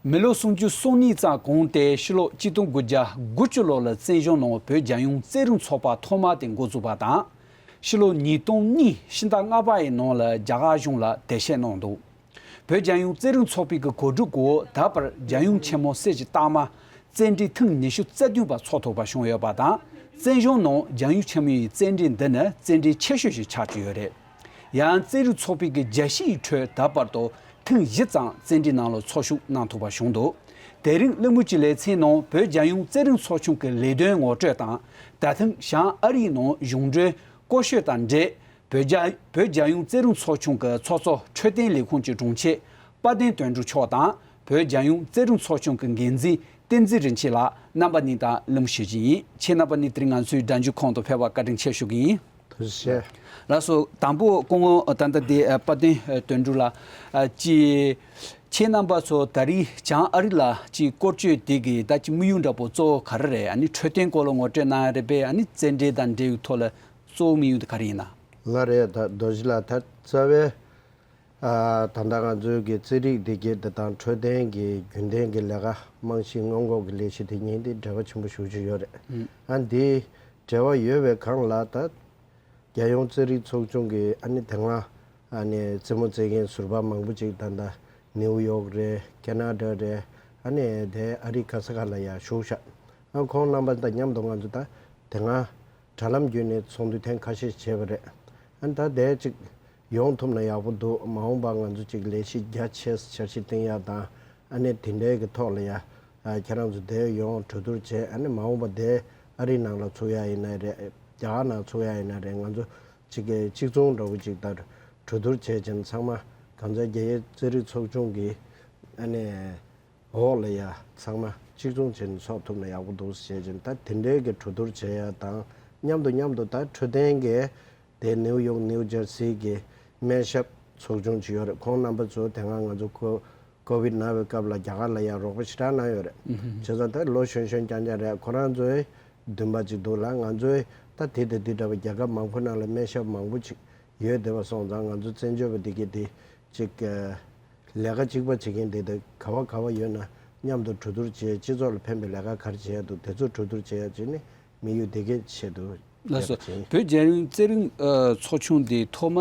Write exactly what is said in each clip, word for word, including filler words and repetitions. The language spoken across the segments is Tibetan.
མི་ལོ་སུམ་ཅུ་སོ་གཉིས་ཙམ་གོང་སྟེ་ཕྱི་ལོ་གཅིག་སྟོང་དགུ་བརྒྱ་དགུ་བཅུ་ལོ་ལ་བཙན་བྱོལ་ནང་བོད་རྒྱལ་ཡོངས་རྩེད་རིགས་ཚོགས་པ་ཐོག་མ་དེ་འགོ་བཙུགས་པ་དང་། ཕྱི་ལོ་ཉིས་སྟོང་གཉིས་ཕྱི་ཟླ་ལྔ་པ་ཡི་ནང་ལ་རྒྱ་གར་གཞུང་ལ་དེ་བཞིན་གནང་འདུག་བོད་རྒྱལ་ཡོངས་རྩེད་རིགས་ཚོགས་པའི་གི་གོ་སྒྲིག་འོག་ད་བར་རྒྱལ་ཡོངས་ཆེན་མོ་སྲིད་སྤྱི་རྟགས་མ་རྩེད་འགྲན་ཐེངས་ཉི་ཤུ་རྩ་བདུན་པ་ཚོགས་ཐུབ་པ་བྱུང་ཡོད་པ་དང་། བཙན་བྱོལ་ནང་རྒྱལ་ཡོངས་ཆེན་མོའི་རྩེད་འགྲན་འདི་ནི་རྩེད་འགྲན་ཆེ་ཤོས་ཤིག་ཆགས་ཀྱི་ཡོད་རེད། ཡང་རྩེད་རིགས་ཚོགས་པའི་གི་རྒྱལ་སྤྱིའི་ཁྲོད་ད་བར་དུ་ཐེངས་བཞི་ཙམ་རྩེད་འགྲན་ནང་ལ་ཚོགས་ཞུགས་གནང་ཐུབ་པ་བྱུང་འདུག་དེ་རིང་གླེང་མོལ་གྱི་ལེ་ཚན་ནང་བོད་རྒྱལ་ཡོངས་རྩེད་རིགས་ཚོགས་ཆུང་གི་ལས་དོན་ངོ་སྤྲོད་དང་། ད་ཐེངས་བྱང་ཨ་རིའི་ནང་གཞུང་འབྲེལ་སྐོར་ཞུ་དང་འབྲེལ་བོད་རྒྱ་བོད་རྒྱལ་ཡོངས་རྩེད་རིགས་ཚོགས་ཆུང་གི་ཚོགས་གཙོ་འཕྲོད་བསྟེན་ལས་ཁུངས་ཀྱི་དྲུང་ཆེ་དཔལ་ལྡན་དོན་གྲུབ་མཆོག་དང་། བོད་རྒྱལ་ཡོངས་རྩེད་རིགས་ཚོགས་ཆུང་གི་འགན་འཛིན་བསྟན་འཛིན་རིན་ཆེན་ལགས་རྣམ་པ་གཉིས་དང་གླེང་མོལ་ཞུ་རྒྱུ་ཡིན། ཁྱེད་རྣམ་པ་གཉིས་དེ་རིང་ང་ཚོའི་སྒྲ་འཇུག་ཁང་དུ་ཕེབས་པར་བཀའ་དྲིན་ཆེ་ཞུ་གི་ཡིན། ཐུགས་རྗེ་ཆེ། ལགས་སོ། དང་པོ་སྐུ་ངོ་ད་ལྟ་དེ་ཨ་དཔལ་ལྡན་ཨ་དོན་གྲུབ་ལགས། ཨ་ཅི། ཁྱེད་རྣམ་པ་ཚོ་ད་རེས་བྱང་ཨ་རི་ལ་ཅི་སྐོར་སྐྱོད་དེ་གི་ད་ཅི་དམིགས་ཡུལ་འདྲ་པོ་གཙོ་བོ་ག་རེ་རེད། ཨ་ནི་འཕྲོད་བསྟེན་སྐོར་ལ་ངོ་སྤྲོད་གནང་ཡ་རེད་པས། ཨ་ནི་རྩེད་འགྲན་དང་འབྲེལ་བའི་ཐོག་ལ་གཙོ་བོ་དམིགས་ཡུལ་དེ་ག་རེ་ཡིན་ན། ལགས་རེད། ད་རྡོ་རྗེ་ལགས། ད་རྩ་བའི་ཨ་ད་ལྟ་ང་ཚོའི་གི་རྩེད་རིགས་འདི་གའི་འདི་དང་འཕྲོད་བསྟེན་གྱི་རྒྱུན་ལྡན་གྱི་ལས་ཀ་རྨང་གཞི་སྔོན་འགོག་གི་ལས་གཞི་དེ་གཉིས་དེ་འབྲེལ་བ་ཆེན་པོ་ཞེ་པོ་ཅིག་ཡོད་རེད། ཨུམ། ཨ་འདི་འབྲེལ་བ་ཡོད་པའི་སྒང་ལ་ད་རྒྱལ་ཡོངས་རྩེད་རིགས་ཚོགས་ཆུང་གི་ཨ་ནི་དེ་སྔ་ཨ་ནི་རྩེད་མོ་རྩེད་མཁན་ཟུར་པ་མང་པོ་ཅིག་ད་ལྟ་ནིའུ་ཡོག་རེད། ཁེ་ན་ཌ་རེད། ཨ་ནི་དེ་ཨ་རི་ག་ས་ག་ལ་ཡ་བཞུགས་ཤག་ཨ་ཁོང་རྣམ་པ་དང་མཉམ་དུ་ང་ཚོ་ད་དེ་སྔ་དྲ་ལམ་བརྒྱུད་ནས་ཚོགས་འདུ་ཐེངས་ཁ་ཤས་བྱས་པ་རེད། ཨ་ནི་ད་དེ་ཅིག་ཡོང་ཐུབ་ན་ཡག་པོ་འདུག་མ་འོངས་པ་ང་ཚོ་ཅིག་ལས་གཞི་རྒྱ་ཆེ་འཆར་གཞི་བཏིང་ཡག་དང་། ཨ་ནི་དེ་འདྲའི་གི་ཐོག་ལ་ཡ་ཨ་ཁྱེད་རང་ཚོ་དེ་ཡོང་གྲོས་བསྡུར་བྱས། ཨ་ནི་མ་འོངས་པ་དེ་ཨ་རིའི་ནང་ལ་ཚུགས་ཡག་ཡིན་ན་རེད། རྒྱ་གར་ནང་ཚུགས་ཡག་ཡིན་ན་རེད། ང་ཚོ་ཅིག་གི་གཅིག་མཚུངས་འདྲ་བོ་ཅིག་ད་གྲོས་བསྡུར་བྱས་ཙང་ཚང་མ་གང་ཟག་རྒྱལ་ཡོངས་རྩེད་རིགས་ཚོགས་ཆུང་གི་ཨ་ནི་འོག་ལ་ཡ་ཚང་མ་གཅིག་མཚུངས་བྱས་ནས་ཚོགས་ཐུབ་ན་ཡག་པོ་འདུག་ཟེར་བྱས་ཙང་ད་དེ་འདྲའི་གི་གྲོས་བསྡུར་བྱས་ཡག་དང་མཉམ་དུ་མཉམ་དུ་ད་འཕྲོད་བསྟེན་གི་དེ་ནིའུ་ཡོག་ནིའུ་ཇར་སི་གི་སྨན་ཞབས་ཚོགས་ཆུང་ཅིག་ཡོད་རེད། ཁོང་རྣམ་པ་ཚོ་དེ་སྔ་ང་ཚོ་ཁོ་ཀོ་ཝིད་ན་བའི་སྐབས་ལ་རྒྱ་གར་ལ་ཡང་རོགས་པ་ཞེ་དྲག་གནང་ཡོད་རེད། ཨུ་ཧུ། བྱས་ཙང་ད་ལོ་གཞོན་གཞོན་རྐྱང་རྐྱང་རེད། ཁོ་རང་ཚོའི་འདུན་པ་ཅིག་འདུག་ལ། ང་ཚོའི་ད་དེ་དང་དེ་འདྲ་བ་རྒྱལ་ཁབ་མང་པོ་ནང་ལ་སྨན་ཞབས་མང་པོ་ཅིག་ཡོད་བསྡད་པ་སོང་ཙང་ང་ཚོ་བཙན་བྱོལ་བ་འདི་གི་དེ་ཅིག་ལས་ཀ་གཅིག་པ་བྱེད་མཁན་དེ་དག་ག་བ་ག་བ་ཡོད་ན་མཉམ་དུ་གྲོས་བསྡུར་བྱས། སྤྱི་ཚོགས་ལ་ཕན་པའི་ལས་ཀ་ག་རེ་བྱས་འདུག་དེ་ཚོ་གྲོས་བསྡུར་བྱས་ཡ་བྱས་ནས་དམིགས་ཡུལ་དེ་གའི་ཆེད་དུ་ལགས་སོ། བྱས་པ་ཅིག་ཡིན། བོད་རྒྱལ་ཡོངས་རྩེད་རིགས་ཨ་ཚོགས་ཆུང་དེ་ཐོག་མ་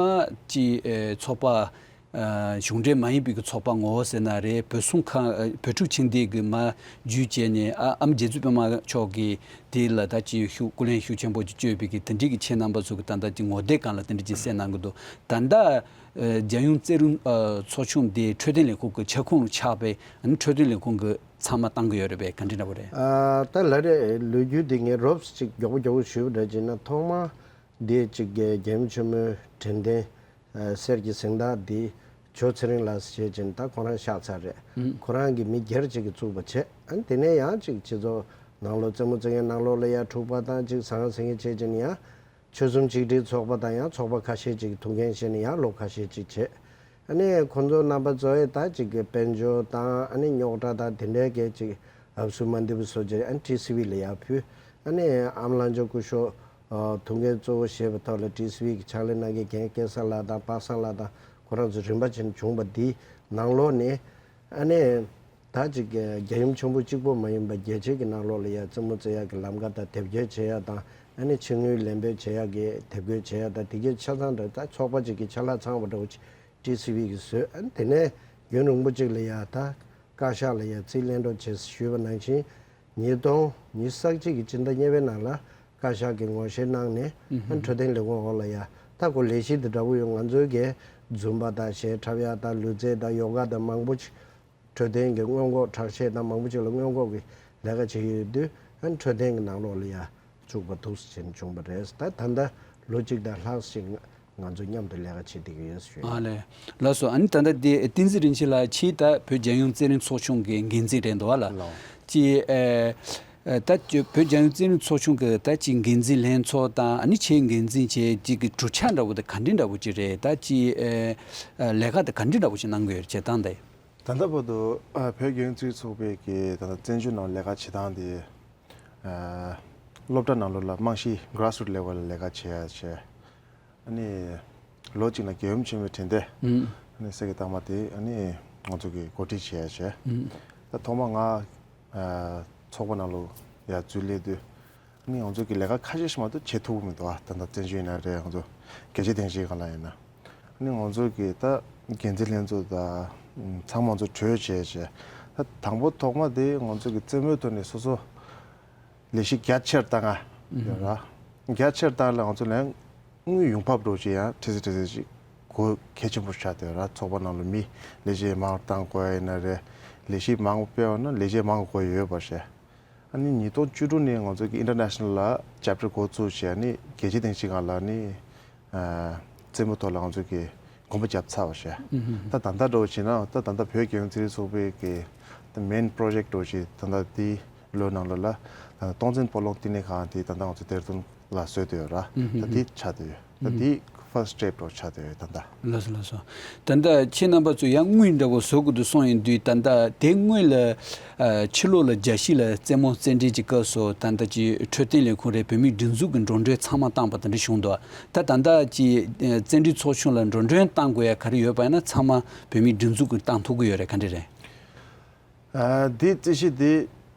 ཅིག་ཨ་ཚོགས་པ་ཨ་གཞུང་འབྲེལ་མ་ཡིན་པའི་གི་ཚོགས་པ་ངོ་བོ་ཟེར་ན་རེད། བོད་སྲུང་ཁང་ཨ་བོད་ཕྲུག་ཆིངས་དེ་གི་མ་བརྒྱུད་བྱས་ནས་ཨ་ཨ་མ་རྗེ་བཙུན་པད་མ་མཆོག་གིས་དེ་ལ་ད་ཅིག་ཤུགས་སྐུ་ལས་ཤུགས་ཆེན་པོ་ཅིག་བསྐྱོན་པའི་གི་དེ་འདྲའི་གི་ཁྱེད་རྣམ་པ་ཚོ་གི་ད་ལྟ་ཅིག་ངོ་དེབ་སྒང་ལ་དེ་འདྲ་ཅིག་གསལ་གནང་གི་འདུག་ད་ལྟ་ཨ་རྒྱལ་ཡོངས་རྩེད་རིགས་ཨ་ཚོགས་ཆུང་དེ་འཕྲོད་བསྟེན་ལས་ཁུངས་ཀྱི་ཁྱབ་ཁོངས་ལ་ཆགས་པའི་ཨ་ནི་འཕྲོད་བསྟེན་ལས་ཁུངས་ཀྱི་ཚང་མ་བཏང་གི་ཡོད་རེད་པས། ག་འདྲ་འདྲ་པོ་རེད། ཨ་ད་ལ་རེ་ལོ་རྒྱུས་དེ་ངས་རོབ་ཙམ་ཅིག་མགྱོགས་པོ་མགྱོགས་པོ་ཞུས་པ་འདྲ་བྱས་ན། ཐོག་མ་འདི་ཅིག་རྒྱལ་ཡུམ་ཆེན་མོའི་དྲན་རྟེན་ཨ་གསེར་གྱི་གཟེངས་རྟགས་འདི་ཇོ་ཚེ་རིང་ལགས་ཟེར་བྱས་ཅིག་ད་ཁོ་རང་གཤེགས་ཚར་རེད། ཨུམ། ཁོ་རང་གི་མི་སྒེར་ཅིག་གིས་བཙུགས་པ་བྱས། ཨ་ནི་དེ་ནས་ཡང་ཅིག་སྤྱི་ཚོགས་ནང་ལོགས་རྩེད་མོ་རྩེ་མཁན་ནང་ལོགས་ལ་ཡ་འཁྲུག་པ་དང་ཅིག་ཟང་ཟིང་བྱས་བྱས་ནས་ཡང་། ཆོལ་གསུམ་ཆིག་སྒྲིལ་ཚོགས་པ་དང་ཡང་ཚོགས་པ་ཁ་ཤས་ཅིག་གིས་ཐུགས་འགན་བཞེས་ནས་ཡང་ལོ་ཁ་ཤས་ཅིག་བྱས། ཨ་ནི་ཁོང་ཚོ་རྣམ་པ་ཚོས་ད་ཅིག་གི་དཔལ་འབྱོར་དང་ཨ་ནི་རྙོག་དྲ་དང་དེ་འདྲའི་གི་ཅིག་ཨབ་སུ་མ་འདི་བུ་སོགས་ཀྱི་ཨ་ནི་ཊི་སི་ཝི་ལ་ཡར་ཕུལ། ཨ་ནི་ཨ་མ་ལགས་མཆོག་སྐུ་ཞབས་ཨ་ཐུགས་འགན་གཙོ་བོ་བཞེས་པའི་ཐོག་ལ་ཊི་སི་ཝི་གི་ཕྱག་ལས་གནང་མཁན་རྒན་སྐལ་བཟང་ལགས་དང་པ་སངས་ལགས་དང་ཁོ་རང་ཚོ་རིམ་པ་བྱས་ནས་བྱུང་བ་འདིའི་ནང་ལོགས་ནས། ཨ་ནི་ད་ཅིག་རྒྱལ་ཡུམ་ཆེན་པོ་གཅིག་པོ་མ་ཡིན་པ་རྒྱལ་སྤྱི་གི་ནང་ལོགས་ལ་ཡ་རྩེད་མོ་རྩེ་ཡག་གི་ལམ་ཁ་དང་དེབ་སྐྱེལ་བྱེད་ཡག་དང་། ཨ་ནི་ཕྱི་དངུལ་ལེན་འཕྲོད་བྱེད་ཡག་གི་དེབ་སྐྱེལ་བྱེད་ཡག་དང་དེ་གའི་ཆ་ཚང་འདྲ། ད་ཚོགས་པ་ཅིག་གི་ཆ་ལག་ཚང་བ་འདྲ་བོ་ཅིག་ཊི་སི་ཝི་གིས་བཟོས། ཨ་ནི་དེ་ནས་རྒྱུན་རིང་པོ་ཅིག་ལ་ཡ་ད་བཀའ་ཤག་ལ་ཡ་རྩིས་ལེན་རོགས་བྱེད་ཞུས་པ་ནང་བཞིན། ཉིས་སྟོང་ཉི་ཤུ་རྩ་གཅིག་གི་སྤྱི་ཟླ་གཉིས་པའི་ནང་ལ་བཀའ་ཤག་གིས་ངོ་ཤེས་གནང་ནས། ཨ་ནི་འཕྲོད་བསྟེན་ལས་ཁུངས་འོག་ལ་ཡ་ད་ཁོ་ལས་གཞི་འདི་འདྲ་བོ་ཡོད། ང་ཚོའི་གི་རྫུན་པ་དང་གཞས་འཁྲབ་ཡག་དང་ལུས་རྩལ་དང་ཡོ་ག་དང་མང་པོ་ཅིག་འཕྲོད་བསྟེན་གྱི་སྔོན་འགོག་ཁྲག་ཤེད་དང་མང་པོ་ཅིག་ལ་སྔོན་འགོག་གི་ལས་ཀ་བྱེད་ཀྱི་ཡོད་དུས། ཨ་ནི་འཕྲོད་བསྟེན་གྱི་ནང་ལོགས་ལ་ཡ་བཅུག་པ་འདུག་ཟེར་བྱུང་བ་རེད། ད་ད་ལྟ་ལོ་གཅིག་དང་ལྷག་ཅིག་ང་ང་ཚོ་མཉམ་དུ་ལས་ཀ་བྱེད་བསྡད་ཀྱི་ཡོད་ཞུ། ཨ་ལས། ལགས་སོ། ཨ་ནི་ད་ལྟ་དེ་བསྟན་འཛིན་རིན་ཆེན་ལགས་ཁྱེད་ད་བོད་རྒྱལ་ཡོངས་རྩེད་རིགས་ཚོགས་ཆུང་གི་འགན་འཛིན་རེད་འདུག་བ་ལ། ལགས། ཅི་ཨེ་ཨེ་ད་ཅི་བོད་རྒྱལ་ཡོངས་རྩེད་རིགས་ཚོགས་ཆུང་གི་ད་ཅི་འགན་འཛིན་ལྷན་ཚོགས་དང་། ཨ་ནི་ཁྱེད་འགན་འཛིན་བྱས་ཅིག་གི་གྲུབ་ཆ་འདྲ་བོ་དེ་ག་འདྲ་འདྲ་བོ་ཅིག་རེད། ད་ཅི་ཨེ་ཨེ་ལས་ཀ་དེ་ག་འདྲ་འདྲ་བོ་ཅིག་གནང་གི་ཡོད་རེད། བྱེད་སྟངས་དེ། ད་ལྟ་བར་དུ་ཨ་བོད་རྒྱལ་ཡོངས་རྩེད་རིགས་ཚོགས་པའི་གི་ད་ལྟ་བཙན་བྱོལ་ནང་ལས་ཀ་བྱེད་སྟངས་དེ། ཨ་སློབ་གྲྭ་ནང་ལོགས་ལ་རྨང་གཞི་grassroot level ལ་ལས་ཀ་བྱེད་ཡ་བྱས། ཨ་ནི་ལོ་གཅིག་ལ་རྒྱལ་ཡུམ་ཆེན་མོའི་དྲན་རྟེན། ཨུམ། ཨ་ནི་གསེར་གྱི་རྟགས་མ་དེ་ཨ་ནི་ང་ཚོ་གིས་གོ་སྒྲིག་བྱེད་ཡ་བྱས། ཨུམ། ད་ཐོག་མ་ང་ཨ་ཚོགས་པ་ནང་ལོགས་ཡར་འཛུལ་སླེབས་དུས་ཨ་ནི་ང་ཚོ་གི་ལས་ཀ་ཁ་ཤས་ཤིག་མ་གཏོགས་བྱེད་ཐུབ་ཀྱི་མི་འདུག་ཨ། ད་ལྟ་བཙན་བྱོལ་ཡིན་ན་རེད། ང་ཚོ་རྒྱལ་སྤྱིའི་སྡིངས་ཆའི་སྒང་ལ་ཡིན་ན། ཨ་ནི་ང་ཚོ་གི་ད་འགན་འཛིན་ལྷན་ཚོགས་དང་ཚང་མ་ང་ཚོ་གྲོས་བྱས་བྱས། ད་དང་པོ་ཐོག་མ་དེ་ང་ཚོ་གི་རྩེད་མོའི་ཐོག་ནས་སོ་སོ་ལས་གཞི་རྒྱ་ཆེར་བཏང་ང་ཡོད་ར། རྒྱ་ཆེར་བཏང་ལ་ང་ཚོ་ལན་དངུལ་ཡོང་འབབ་འདྲ་ཅིག་ཡང་ཁྲི་ཚོ་ཁྲི་ཚོ་ཅིག་དགོས་གལ་ཆེན་པོ་ཆགས་བསྡད་ཡོད་ར། ཚོགས་པ་ནང་ལ་མི་ལས་བྱེད་མང་བཏང་དགོས་ཡ་ཡིན་ན་རེད། ལས་གཞི་མང་སྤེལ་བ་ན་ལས་བྱེད་མང་དགོས་ཡོད་པ་ཞེས། ཨ་ནི་ཉིས་སྟོང་བཅུ་དྲུག་ནས་ང་ཚོ་གི་ཨིན་ཊར་ནེ་ཤ་ནལ་ལ་ཅེབ་ཊར་འགོ་བཙུགས་བྱས། ཨ་ནི་རྒྱལ་སྤྱིའི་སྡིངས་ཆའི་སྒང་ལ་ནི་ཨ་རྩེད་མོ་ཐོག་ལ་ང་ཚོ་གི་གོམ་པ་བརྒྱབ་ཚར་བ་ཞེས། ཨུ་ཧུམ། ད་ད་ལྟ་འདྲ་བོ་བྱས་ན་ད་ད་ལྟ་བོད་རྒྱལ་ཡོངས་རྩེད་རིགས་ཚོགས་པའི་གི་ད་མེན་པྲོ་ཇེཀ་འདྲ་བོ་ཞིག་ད་ལྟ་འདི་ལོའི་ནང་ལོགས་ལ་ད་སྟོང་བཙན་སྤོ་ལོ་བསྟི་གནས་ཁང་དེ་ད་ལྟ་ང་ཚོ་དེར་སྟོན་ལ་བཟོས་བསྡད་ཡོད་ར། ཨུ་ཧུམ། ད་འདི་ཆགས་བསྡད་ཡོད། ད་འདི་ཧུམ། ཧྥ་སི་ཊི་སི་ཊེབ་འདྲ་བོ་ཆགས་བསྡད་ཡོད་ད་ལྟ། ལགས་སོ་ལགས་སོ། ད་ལྟ་ཁྱེད་རྣམ་པ་ཚོས་ཡང་དངུལ་འདྲ་བོ་བཟོ་དགོས་འདུག་གསུངས་ཡོང་དུས། ད་ལྟ་དེ་སྔོན་ལ་ཨ་ཕྱི་ལོགས་ལ་རྒྱལ་སྤྱི་ལ་རྩེད་མོ་རྩེད་འགྲན་གྱི་སྐབས་སུ་ད་ལྟ་ཀྱི་འཕྲོད་བསྟེན་ལས་ཁུངས་རེད། བོད་མིའི་སྒྲིག་འཛུགས་ཀྱི་འགྲོ་གྲོན་ཚང་མ་བཏང་པ་དེ་འདྲ་བྱུང་འདུག་ད་ད་ལྟ་ཀྱི་ཨ་རྩེད་འགྲན་ཚོགས་ཆུང་ལ་འགྲོ་གྲོན་བཏང་དགོས་ཡ་ག་རེ་ཡོད་པ་ཡིན་ན་ཚང་མ་བོད་མིའི་སྒྲིག་འཛུགས་ཀྱིས་བཏང་ཐུབ་ཀྱི་ཡོད་རེད། ག་འདྲ་རེད། ཨ་འདི་རྩོད་གཞི་འདི་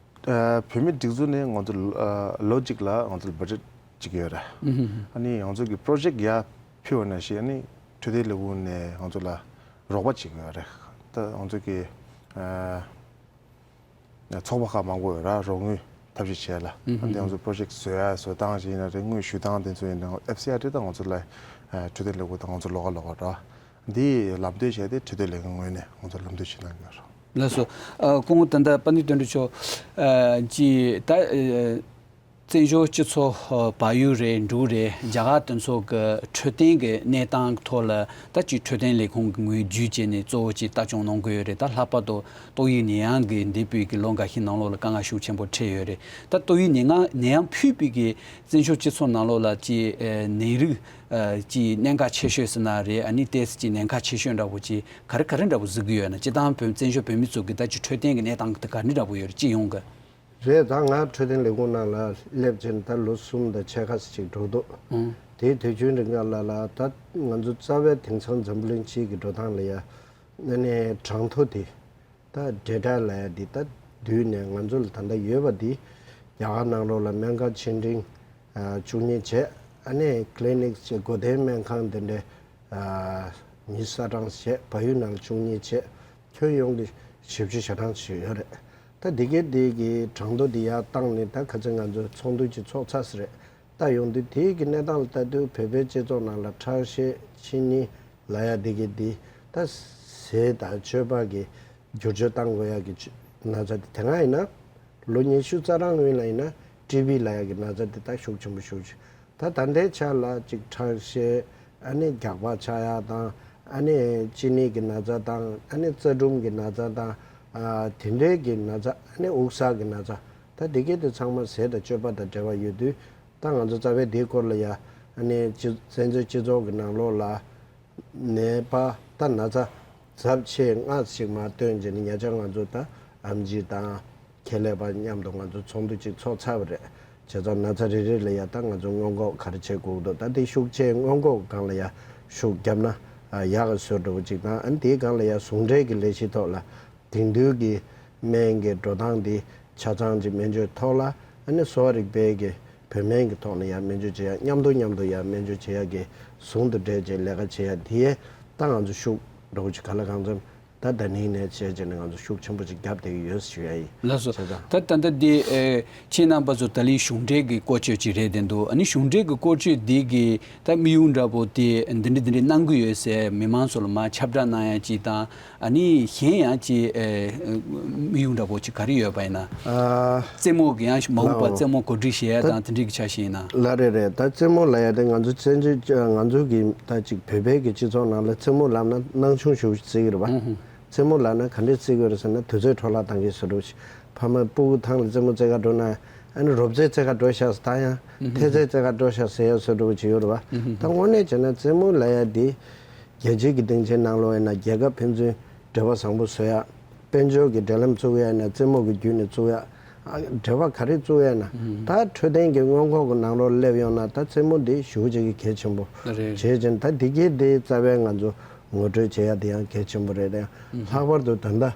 ཨ་བོད་མིའི་སྒྲིག་འཛུགས་ནས་ང་ཚོ་ཨ་ལོ་གཅིག་ལ་ང་ཚོ་ལ་བ་ཇེཊ་གཅིག་ཡོད་རེད། ཨུ་ཧུམ། ཨ་ནི་ང་ཚོ་གི་པྲོ་ཇེཀ་ཡར་ཕུལ་བ་ནང་བཞིན་ཨ་ནི་འཕྲོད་བསྟེན་ལས་ཁུངས་ནས་ང་ཚོ་ལ་རོགས་པ་བྱེད་ཀྱི་ཡོད་རེད། ད་ང་ཚོ་གི་ཨ་ཚོགས་པ་ཁག་མང་པོ་ཡོད་ར། རོགས་དངུལ་ཐབས་ཤེས་བྱས་ལ། ཨུ་ཧུམ། ཨ་ནི་ང་ཚོ་པྲོ་ཇེཀ་བཟོ་ཡ་བཟོ་སྟངས་ཅིག་ཡིན་ན་རེད། དངུལ་ཞུ་སྟངས་དེ་ཚོ་ཡིན་ན་ཨེཕ་སི་ཨའི་ཌི་དང་ང་ཚོ་ལ་ཨ་འཕྲོད་བསྟེན་ལས་ཁུངས་དང་ང་ཚོ་ལོགས་ཀ་ལོགས་ཀ་ར། འདི་ལམ་སྟོན་བྱས་ཏེ་འཕྲོད་བསྟེན་ལས་ཁུངས་ངོས་ནས་ང་ཚོ་ལམ་སྟོན་བྱེད་གནང་གི་ཡོད་རེད། ལགས་སོ། ཨ་སྐུ་ངོ་ད་ལྟ་པཎ་ཌི་ཏ་དོན་གྲུབ་མཆོག་ཨ་ཀྱིས་ད་ཨ་བཙན་བྱོལ་སྤྱི་ཚོགས་ཨ་བལ་ཡུལ་རེད། འབྲུག་རེད། རྒྱ་གར་དེ་ཚོ་གི་འཕྲོད་བསྟེན་གྱི་གནས་སྟངས་ཐོག་ལ་ད་ཅིག་འཕྲོད་བསྟེན་ལས་ཁུངས་ཀྱི་ངོས་བརྒྱུད་བྱས་ནས་གཙོ་བོ་ཅིག་ལྟ་སྐྱོང་གནང་གི་ཡོད་རེད། ད་ལྷག་པར་དུ་ཏོག་དབྱིབས་ནད་ཡམས་ཀྱི་འདས་པའི་གི་ལོ་འགའ་ཤས་ནང་ལོགས་ལ་དཀའ་ངལ་ཤུགས་ཆེན་པོ་འཕྲད་ཡོད་རེད། ད་ཏོག་དབྱིབས་ནད་ཡམས་ནད་ཡམས་ཕུད་པའི་གི་བཙན་བྱོལ་སྤྱི་ཚོགས་ནང་ལོགས་ལ་ཅིག་ཨ་ནད་རིགས་ཨ་ཅིག་གནད་འགག་ཆེ་ཤོས་ཟེར་ན་རེད། ཨ་ནི་ཏོག་ཙམ་ཅིག་ཉེན་ཁ་ཆེ་ཤོས་འདྲ་པོ་ཅིག་ག་རེ་ག་རེ་འདྲ་པོ་གཟིགས་ཀྱི་ཡོད་ན། སྤྱིར་བཏང་བོད་བཙན་བྱོལ་བོད་མི་ཚོ་གི་ད་ཅིག་འཕྲོད་བསྟེན་གྱི་གནས་སྟངས་དེ་ག་འདྲ་འདྲ་པོ་ཡོད་རེད། སྤྱི་ཡོངས་ཀྱི། རེད། ད་ང་འཕྲོད་བསྟེན་ལས་ཁུངས་ནང་ལ་སླེབས་བྱས་ནས་ད་ལོ་གསུམ་དང་ཕྱེད་ཀ་ཙམ་ཅིག་འགྲོ་འདུག་ཨང་། དེའི་དུས་རྒྱུན་རིང་ག་ལ་ལ་ད་ང་ཚོ་རྩ་བའི་དེང་སང་འཛམ་བུ་གླིང་སྤྱི་གི་འགྲོ་སྟངས་ལ་ཡ་ཨ་ནི་གྲངས་ཐོ་དེ། ད་ཌེ་ཊ་ལབ་ཡ་འདི་ད་བསྡུས་ནས་ང་ཚོ་ལ་ད་ལྟ་ཡོད་པ་འདི་རྒྱ་གར་ནང་ལོགས་ལ་སྨན་ཁང་ཆེ་འབྲིང་ཨ་བཅུ་གཉིས་བྱས། ཨ་ནི་ཀི་ལི་ནིག་བྱས། སྒོ་བསྟེན་སྨན་ཁང་དེ་འདྲ་ཨ་ཉི་ཤུ་རྩ་གྲངས་བྱས། བལ་ཡུལ་ནང་ལ་བཅུ་གཉིས་བྱས། ཁྱོན་ཡོངས་འདི་བཞི་བཅུ་ཞེ་གྲངས་ཞིག་ཡོད་རེད། ད་འདི་གའི་འདི་གི་གྲངས་ཐོ་འདི་ཡར་བཏང་ནས་ད་ཁ་སང་ང་ཚོ་ཚོགས་འདུ་ཅིག་ཚོགས་ཚར་ས་རེད། ད་ཡོང་དུས་དེའི་གི་གནས་སྟངས་ལ་ལྟ་དུས་བོད་པའི་སྤྱི་ཚོགས་ནང་ལ་ཁྲག་ཤེད་ཆེ་ཉེ་ལབ་ཡ་འདི་གི་འདི་ད་ཟས་དང་སྤྱོད་པ་གི་བསྒྱུར་བཅོས་བཏང་དགོས་ཡ་གི་ཆ་ན་ཚ་དེ། དེ་སྔ་ཡིན་ན་ལོ་ཉི་ཤུ་རྩ་གྲངས་སྔོན་ལ་ཡིན་ན་ཊི་བི་ལབ་ཡ་གི་ན་ཚ་དེ་ད་ཤུགས་ཆེན་པོ་ཤུགས་ཆེ། ད་ད་ལྟའི་ཆ་ལ་ཅིག་ཁྲག་ཤེད། ཨ་ནི་རྒྱགས་པ་ཆགས་ཡ་དང་། ཨ་ནི་གཅིན་སྙི་གི་ན་ཚ་དང་། ཨ་ནི་རྩ་སྦྲུམ་གྱི་ན་ཚ་དང་། ཨ་དེ་འདྲའི་གི་ན་ཚ། ཨ་ནི་དབུགས་བསགས་ཀྱི་ན་ཚ། ད་དེ་གའི་དེ་ཚང་མ་ཟས་དང་སྤྱོད་པ་དང་འབྲེལ་བ་ཡོད་དུས། ད་ང་ཚོ་རྩ་བའི་དེའི་སྐོར་ལ་ཡ་ཨ་ནི་སྤྱི་བཙན་བྱོལ་སྤྱི་ཚོགས་ཀྱི་ནང་ལོགས་ལ་ནད་པ་ད་ན་ཚ་ཚབས་ཆེ་ལྔ་ཞིག་མར་བཏོན་བྱས་ནས། ཉེ་ཆར་ང་ཚོ་ད་ཨེམ་ཆི་དང་ཁེ་ལས་པ་མཉམ་དུ་ང་ཚོ་ཚོགས་འདུ་ཅིག་ཚོགས་ཚར་བ་རེད། བྱས་ཙང་ན་ཚ་རེ་རེ་ལ་ཡ་ད་ང་ཚོ་སྔོན་འགོག་ག་རེ་བྱེད་དགོས་འདུག་ད་དེ་ཤུགས་ཆེ་སྔོན་འགོག་སྒང་ལ་ཡ་ཤུགས་བརྒྱབ་ན་ཡག་གི་བཟོ་འདྲ་པོ་ཅིག་དང་། ཨ་ནི་དེའི་སྒང་ལ་ཡ་ཟུང་འབྲེལ་གྱི་ལས་གཞི་ཐོག་ལ། དེང་དུས་ཀྱི་སྨན་གྱི་འགྲོ་སྟངས་འདི་ཆ་ཚང་ཅིག་སྨན་བཅོས་ཐོག་ལ། ཨ་ནི་གསོ་བ་རིག་པའི་གི་བོད་སྨན་གྱི་ཐོག་ནས་ཡང་སྨན་བཅོས་བྱེད་ཡ། མཉམ་དུ་མཉམ་དུ་ཡང་སྨན་བཅོས་བྱེད་ཡ་གི་ཟུང་དུ་འབྲེལ་བྱས་ལས་ཀ་བྱེད་ཡ་དེ་ཡས་ད་ང་ཚོ་ཤུགས་འགྲོ་གི་ཅིག་ག་ལ་གང་འཚམ་ད་ད་ནིང་ནས་བྱས་བྱས་ནས་ང་ཚོ་ཤུགས་ཆེན་པོ་ཅིག་བརྒྱབ་བསྡད་ཀྱི་ཡོད་ཞུ་ཡ་ཡིན། ལགས་སོ། བྱས་ཙང་ད་ད་ལྟ་འདི་ཨེ་ཁྱེད་རྣམ་པ་ཚོ་ད་ལན་གཞུང་འབྲེལ་གྱི་བཀོལ་སྤྱོད་ཅིག་རེད་བསྡད་འདུག་ཨ་ནི་གཞུང་འབྲེལ་གྱི་བཀོལ་སྤྱོད་འདི་གི་ད་དམིགས་ཡུལ་འདྲ་པོ་དེ་འདི་འདྲ་འདི་འདྲ་གནང་གི་ཡོད་ཟེར་མི་མང་ཚོ་ལ་མར་ཁྱབ་བསྒྲགས་གནང་ཡ་ཅིག་དང་། ཨ་ནི་གཞན་ཡང་ཅིག་ཨེ་དམིགས་ཡུལ་འདྲ་པོ་ཅིག་ག་རེ་ཡོད་པ་ཡིན་ན། ཨ་རྩེད་མོ་གི་ཡང་མ་འོངས་པ་ལའོ། རྩེད་མོ་གོ་སྒྲིག་བྱེད་ཡ་ད་དང་དེ་འདྲའི་གི་ཆ་ཞིག་ཡིན་ན། ལགས་རེད་རེད། ད་རྩེད་མོ་ལབ་ཡ་དེ་ང་ཚོ་བཙན་བྱོལ་ང་ཚོ་གི་ད་ཅིག་བོད་པའི་གི་སྤྱི་ཚོགས་ནང་ལ་རྩེད་མོ་ལབ་ན་སྣང་ཆུང་ཞེ་པོ་ཅིག་བརྩི་གི་རེད་པ། ཨུ་ཧུ། རྩེད་མོ་ལབ་ན་ག་འདྲས་བརྩི་གི་རེད་ཟེར་ན་དུས་ཚོད་འཕྲོ་བརླག་བཏང་གི་བཟོ་འདྲ་པོ་ཅིག་ཕ་མ་སྤུ་གུ་ཐང་ལ་རྩེད་མོ་རྩེ་ག་འགྲོ་ན་ཨ་ནི་རོབ་རྩེད་རྩེ་ག་འགྲོ་ཤག་ཟེར། ད་ཡང་ཐེལ་རྩེད་རྩེ་ག་འགྲོ་ཤག་ཟེར་ཡ་བཟོ་འདྲ་པོ་ཅིག་ཡོད་རེད་པ། ད་དངོས་གནས་བྱས་ན་རྩེད་མོ་ལབ་ཡ་དེ་རྒྱལ་སྤྱིའི་གི་སྡིངས་ཆའི་ནང་ལོགས་ཡིན་ན་རྒྱལ་ཁབ་ཕན་ཚུན་འབྲེལ་བ་བཟང་པོ་བཟོ་ཡ། དཔལ་འབྱོར་གྱི་འབྲེལ་ལམ་བཙུགས་ཡ་ཡིན་ན་རྩེད་མོ་གི་བརྒྱུད་ནས་བཙུགས་ཡ། ཨ་འབྲེལ་བ་ག་རེ་བཙུགས་ཡ་ཡིན་ན། ཨུ། ད་འཕྲོད་བསྟེན་གྱི་སྔོན་འགོག་གི་ནང་ལོགས་སླེབས་ཡོང་ན་ད་རྩེད་མོ་འདི་ཞེ་པོ་ཅིག་གི་གལ་ཆེན་པོ། རེད། བྱས་ཙང་ད་འདི་གའི་འདི་རྩ་བའི་ང་ཚོ་ངོ་སྤྲོད་བྱེད་ཡ་འདི་ཡང་གལ་ཆེན་པོ་རེད། ཨུ། ལྷག་པར་དུ་ད་ལྟ་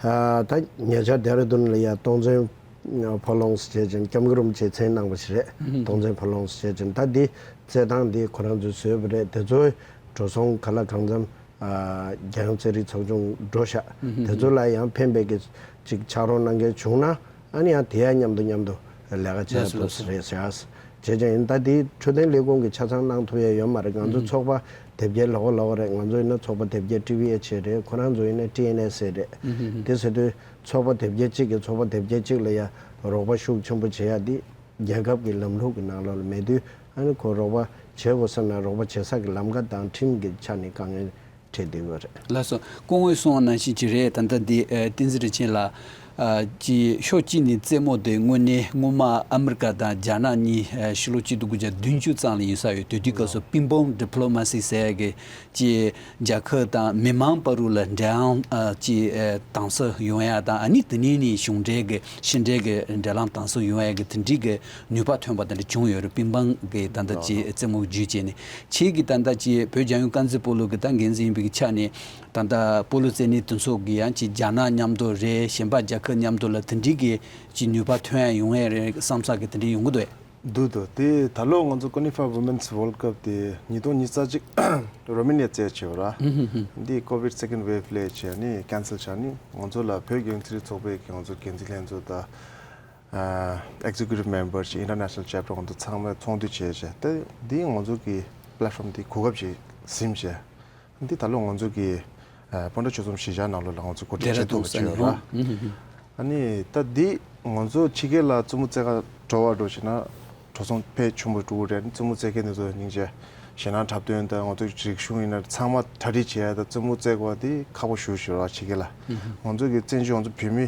ཨ་ད་ཉེ་ཆར་ལྡེ་ར་ལྡུན་ལ་ཡ་སྟོང་བཙོན་ཕོ་ལོང་ཟེར་བྱས་ཅིང་སྐྱབས་མགོན་རིན་པོ་ཆེས་མཚན་གནང་བ་ཞིག་རེད། སྟོང་བཙོན་ཕོ་ལོང་ཟེར་བྱས་ཅིང་ད་འདི་རྩེད་ཐང་འདི་ཁོ་རང་ཚོས་བཟོས་པ་རེད། དེ་ཚོའི་འགྲོ་སོང་ག་ལ་གང་འཚམ་ཨ་རྒྱལ་ཡོངས་རྩེད་རིགས་ཚོགས་ཆུང་འགྲོ་ཤག་དེ་ཚོ་ལ་ཡང་ཕན་པའི་གི་ཅིག་ཕྱག་རོགས་གནང་མཁན་བྱུང་ན་ཨ་ནི་ཡང་དེ་ཡང་མཉམ་དུ་མཉམ་དུ་ལས་ཀ་བྱེད་ལགས་སོ་ཐུབ་ལགས་སོ། ས་རེད་ཟེར། བྱས་ཙང་ཡིན་ད་འདི་འཕྲོད་བསྟེན་ལས་ཁུངས་ཀྱི་ཆ་ཚང་གནང་ཐུབ་ཡ་ཡོད་མ་རེད། ང་ཚོ་ཚོགས་པ་དེབ་སྐྱེལ་ལོགས་ལོགས་རེད། ང་ཚོ་ཡིན་ན་ཚོགས་པ་དེབ་སྐྱེལ་ཊི་ཝི་ཨེཆ་ཨེ་རེད། ཁོ་རང་ཚོ་ཡིན་ན་ཊི་ཨེན་ཨེས་ཨེ་རེད། དེ་ཟེར་དུས་ཚོགས་པ་དེབ་སྐྱེལ་གཅིག་གིས་ཚོགས་པ་དེབ་སྐྱེལ་གཅིག་ལ་ཡ་རོགས་པ་ཤུགས་ཆེན་པོ་བྱེད་ཡ་འདི་རྒྱལ་ཁབ་ཀྱི་ལམ་ལུགས་ཀྱི་ནང་ལོགས་ལ་མེད་དུས་ཨ་ནི་ཁོ་རོགས་པ་བྱེད་དགོས་བསམ་ན་རོགས་པ་བྱེད་ས་ཀྱི་ལམ་ཁ་དང་ཁྲིམས་ཀྱི་ཆ་ནས་དཀའ་ངལ་འཕྲད་བསྡད་ཡོད་རེད། ལགས་སོ། སྐུ་ངོས་གསུངས་པ་ནང་བཞིན་ཅིག་རེད། ད་ལྟ་འདི་ཨ་བསྟན་འཛིན་རིན་ཆེན་ལགས་ཨ་ཅིག་ཕྱོགས་གཅིག་ནས་རྩེད་མོ་དེ་དངོས་གནས་སྔོན་མ་ཨ་མི་རི་ཀ་དང་རྒྱ་ནག་གཉིས་ཨ་ཕྱི་ལོ་གཅིག་སྟོང་དགུ་བརྒྱ་བདུན་ཅུ་ཙམ་ལ་ཡིན་ས་ཡོད། དེ་དུས་སྐབས་སུ་པིང་པོང་ཌི་པི་ལོ་མ་སི་ཟེར་ཡ་གི་ཅིག་རྒྱལ་ཁབ་དང་མི་མང་བར་དུ་ལ་འབྲེལ་ལམ་ཨ་ཅིག་ཨ་དྭངས་གསལ་ཡོང་ཡ་དང་ཨ་ནི་དེ་ནས་ནི་གཞུང་འབྲེལ་གྱི་ཕྱི་འབྲེལ་གྱི་འབྲེལ་ལམ་དྭངས་གསལ་ཡོང་ཡ་གི་དེ་འདྲའི་གི་ནུས་པ་ཐོན་པ་དེ་འདྲ་བྱུང་ཡོད་རེད། པིང་པོང་གི་ད་ལྟ་ཅིག་རྩེད་མོ་བརྒྱུད་བྱས་ནས། ཁྱེད་ཀྱིས་ད་ལྟ་ཅིག་བོད་རྒྱལ་ཡོངས་རྐང་རྩེད་སྤོ་ལོ་གི་ད་འགན་འཛིན་ཡིན་པའི་ཆ་ནས་ད་ལྟ་སྤོ་ལོ་རྩེད་མཁན་དེ་ཚོ་གི་ཡང་ཅིག་རྒྱ་ནག་མཉམ་དུ་རེད། གཞན་པ་རྒྱལ་ཁབ་མཉམ་དུ་ལ་དེ་འདྲའི་གི་ཅིག་ནུས་པ་ཐོན་ཡ་ཡོང་ཡ་རེད་བསམ་ས་གི་དེ་འདྲ་ཡོང་གི་འདུག་ཨེ། འདུག་འདུག་དེ་ད་ལོ་ང་ཚོ་ཀོ་ནི་ཧྥ་ཝུ་མེན་སི་ཝརལ་ཌི་ཀབ་དེ་ཉིས་སྟོང་ཉི་ཤུ་རྩ་གཅིག་རོ་མེ་ནི་ཡ་རྩེད་བྱས་པ་ར། འདི་ཀོ་ཝིད་སེ་ཀེན་ཌི་ཝེབ་སླེབས་བྱས་ནི་ཀེན་སལ་བྱས་ནི་ང་ཚོ་ལ་བོད་རྒྱལ་ཡོངས་རྩེད་རིགས་ཚོགས་པའི་གི་ང་ཚོ་འགན་འཛིན་ལྷན་ཚོགས་དང་། ཨེག་ཛི་ཀུ་ཊིབ་མེམ་བར་ཅིག་ཨིན་ཊར་ནེ་ཤ་ནལ་ཅེབ་ཊར་ང་ཚོ་ཚང་མས་ཚོགས་འདུ་བྱས་བྱས་ཏེ་འདི་ང་ཚོ་གི་པི་ལེ་ཊི་ཕོམ་འདི་གོ་སྐབས་ཅིག་ཟིན་བྱས་འདི་ད་ལོ་ང་ཚོ་གི་ཨ་སྤོན་ཊ་ཆོལ་གསུམ་གཞིས་ཆགས་ནང་ལོགས་ལ་ང་ཚོ་གོ་སྒྲིག་བྱེད་ཐུབ་པ་བྱས་ཡོད་ར། ཨ་ནི་ད་འདི་ང་ཚོ་ཕྱི་རྒྱལ་ལ་རྩེད་མོ་རྩེ་ག་འགྲོ་བ་འགྲོ་བྱས་ན་འགྲོ་སོང་ཕལ་ཆེན་པོ་འགྲོ་གི་རེད། རྩེད་མོ་རྩེ་མཁན་འདི་ཚོ་སྙིང་རྗེ་ཞེད་སྣང་འཁྲབ་སྟོན་དང་ང་ཚོ་རིག་གཞུང་ཡིན་ན་ཚང་མ་གྲ་སྒྲིག་བྱས་ད་རྩེད་མོ་རྩེ་དགོས་པ་འདི་ཁག་པོ་ཞེ་པོ་ཞིག་རེད་བ། ཕྱི་རྒྱལ་ལ་ང་ཚོ་གི་བཙན་བྱོལ་ང་ཚོ་བོད་མི་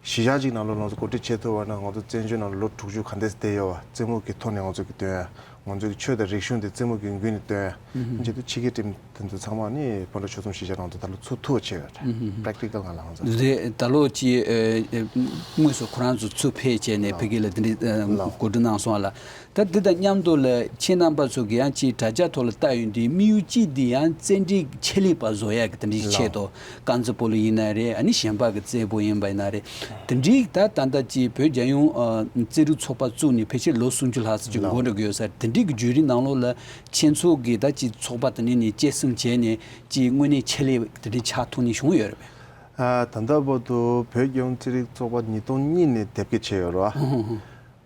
གཞིས་ཆགས་གཅིག་ནང་ལོགས་ང་ཚོ་གོ་སྒྲིག་བྱེད་ཐུབ་པ་ན་ང་ཚོ་བཙན་བྱོལ་ནང་ལོ་དྲུག་ཅུ་ག་འདྲས་བསྡད་ཡོད་པ་རྩེད་མོ་གི་ཐོག་ནས་ང་ཚོ་གི་སྟོན་ཡ། ང་ཚོ་གི་ཆོས་དང་རིག་གཞུང་དེ་རྩེད་མོ་གི་མགུལ་ནས་སྟོན་ཡ། ཨིན་ཇི་དུ་ཕྱི་རྒྱལ་ཊིམ་དེ་ཚོ་ཚང་མ་ནི་སྤོན་ཊ་ཆོལ་གསུམ་གཞིས་ཆགས་ནང་དུ་ད་ལོ་ཚུར་ཐུག་པ་བྱས་ཡོད་རེད། པེ་རེག་ཊི་ཀལ་ནང་ལ་ང་ཚོ་རེད། ད་ལོ་ཅི་ཨ་ཨ་དངོས་སུ་ཁོ་རང་ཚོ་ཚུར་ཕེབས་བྱས་ནས་ཕ་གི་ལ་དེ་འདྲའི་ཨ་ལགས་གོ་སྒྲིག་གནང་སོང་བ་ལ། ད་འདི་དང་མཉམ་དུ་ལ་ཁྱེད་རྣམ་པ་ཚོ་གི་ཡང་ཅིག་དྲ་རྒྱ་ཐོག་ལ་ལྟ་ཡོང་དུས་དམིགས་ཡུལ་གཅིག་འདི་ཡང་རྩེད་འགྲན་ཆེད་ལས་པ་བཟོ་ཡ་གི་དེ་འདྲའི་ཆེད་དུ་རྐང་རྩེད་སྤོ་ལོ་ཡིན་ན་རེད། ཨ་ནི་གཞན་པ་གི་རྩེད་སྤོ་ཡིན་པ་ཡིན་ན་རེད། དེ་འདྲའི་ད་ད་ལྟ་ཅིག་བོད་རྒྱལ་ཡོངས་ཨ་རྩེད་རིགས་ཚོགས་པ་བཙུགས་ནས་ཕལ་ཆེར་ལོ་སུམ་ཅུ་ལྷག་ཙམ་ཅིག་འགོར་འགྲོ་གི་ཡོད་ས་རེད། དེ་འདྲའི་གི་བརྒྱུད་རིམ་ནང་ལོགས་ལ་ཁྱེད་ཚོ་གི་ད་ཅིག་ཚོགས་པ་དེ་ནས་ནས་སྐྱེད་སྲིང་བྱས་ནས་ཅིག་དངོས་གནས་ཆེད་ལས་དེ་འདྲའི་ཆགས་ཐུབ་ནས་བྱུང་ཡོད་རེད་པས། ཨ་ད་ལྟ་བར་དུ་བོད་རྒྱལ་ཡོངས་རྩེད་རིགས་ཚོགས་པ་ཉིས་སྟོང་གཉིས་ནས་དེབ་སྐྱེལ་བྱས་ཡོད་རེད་བ།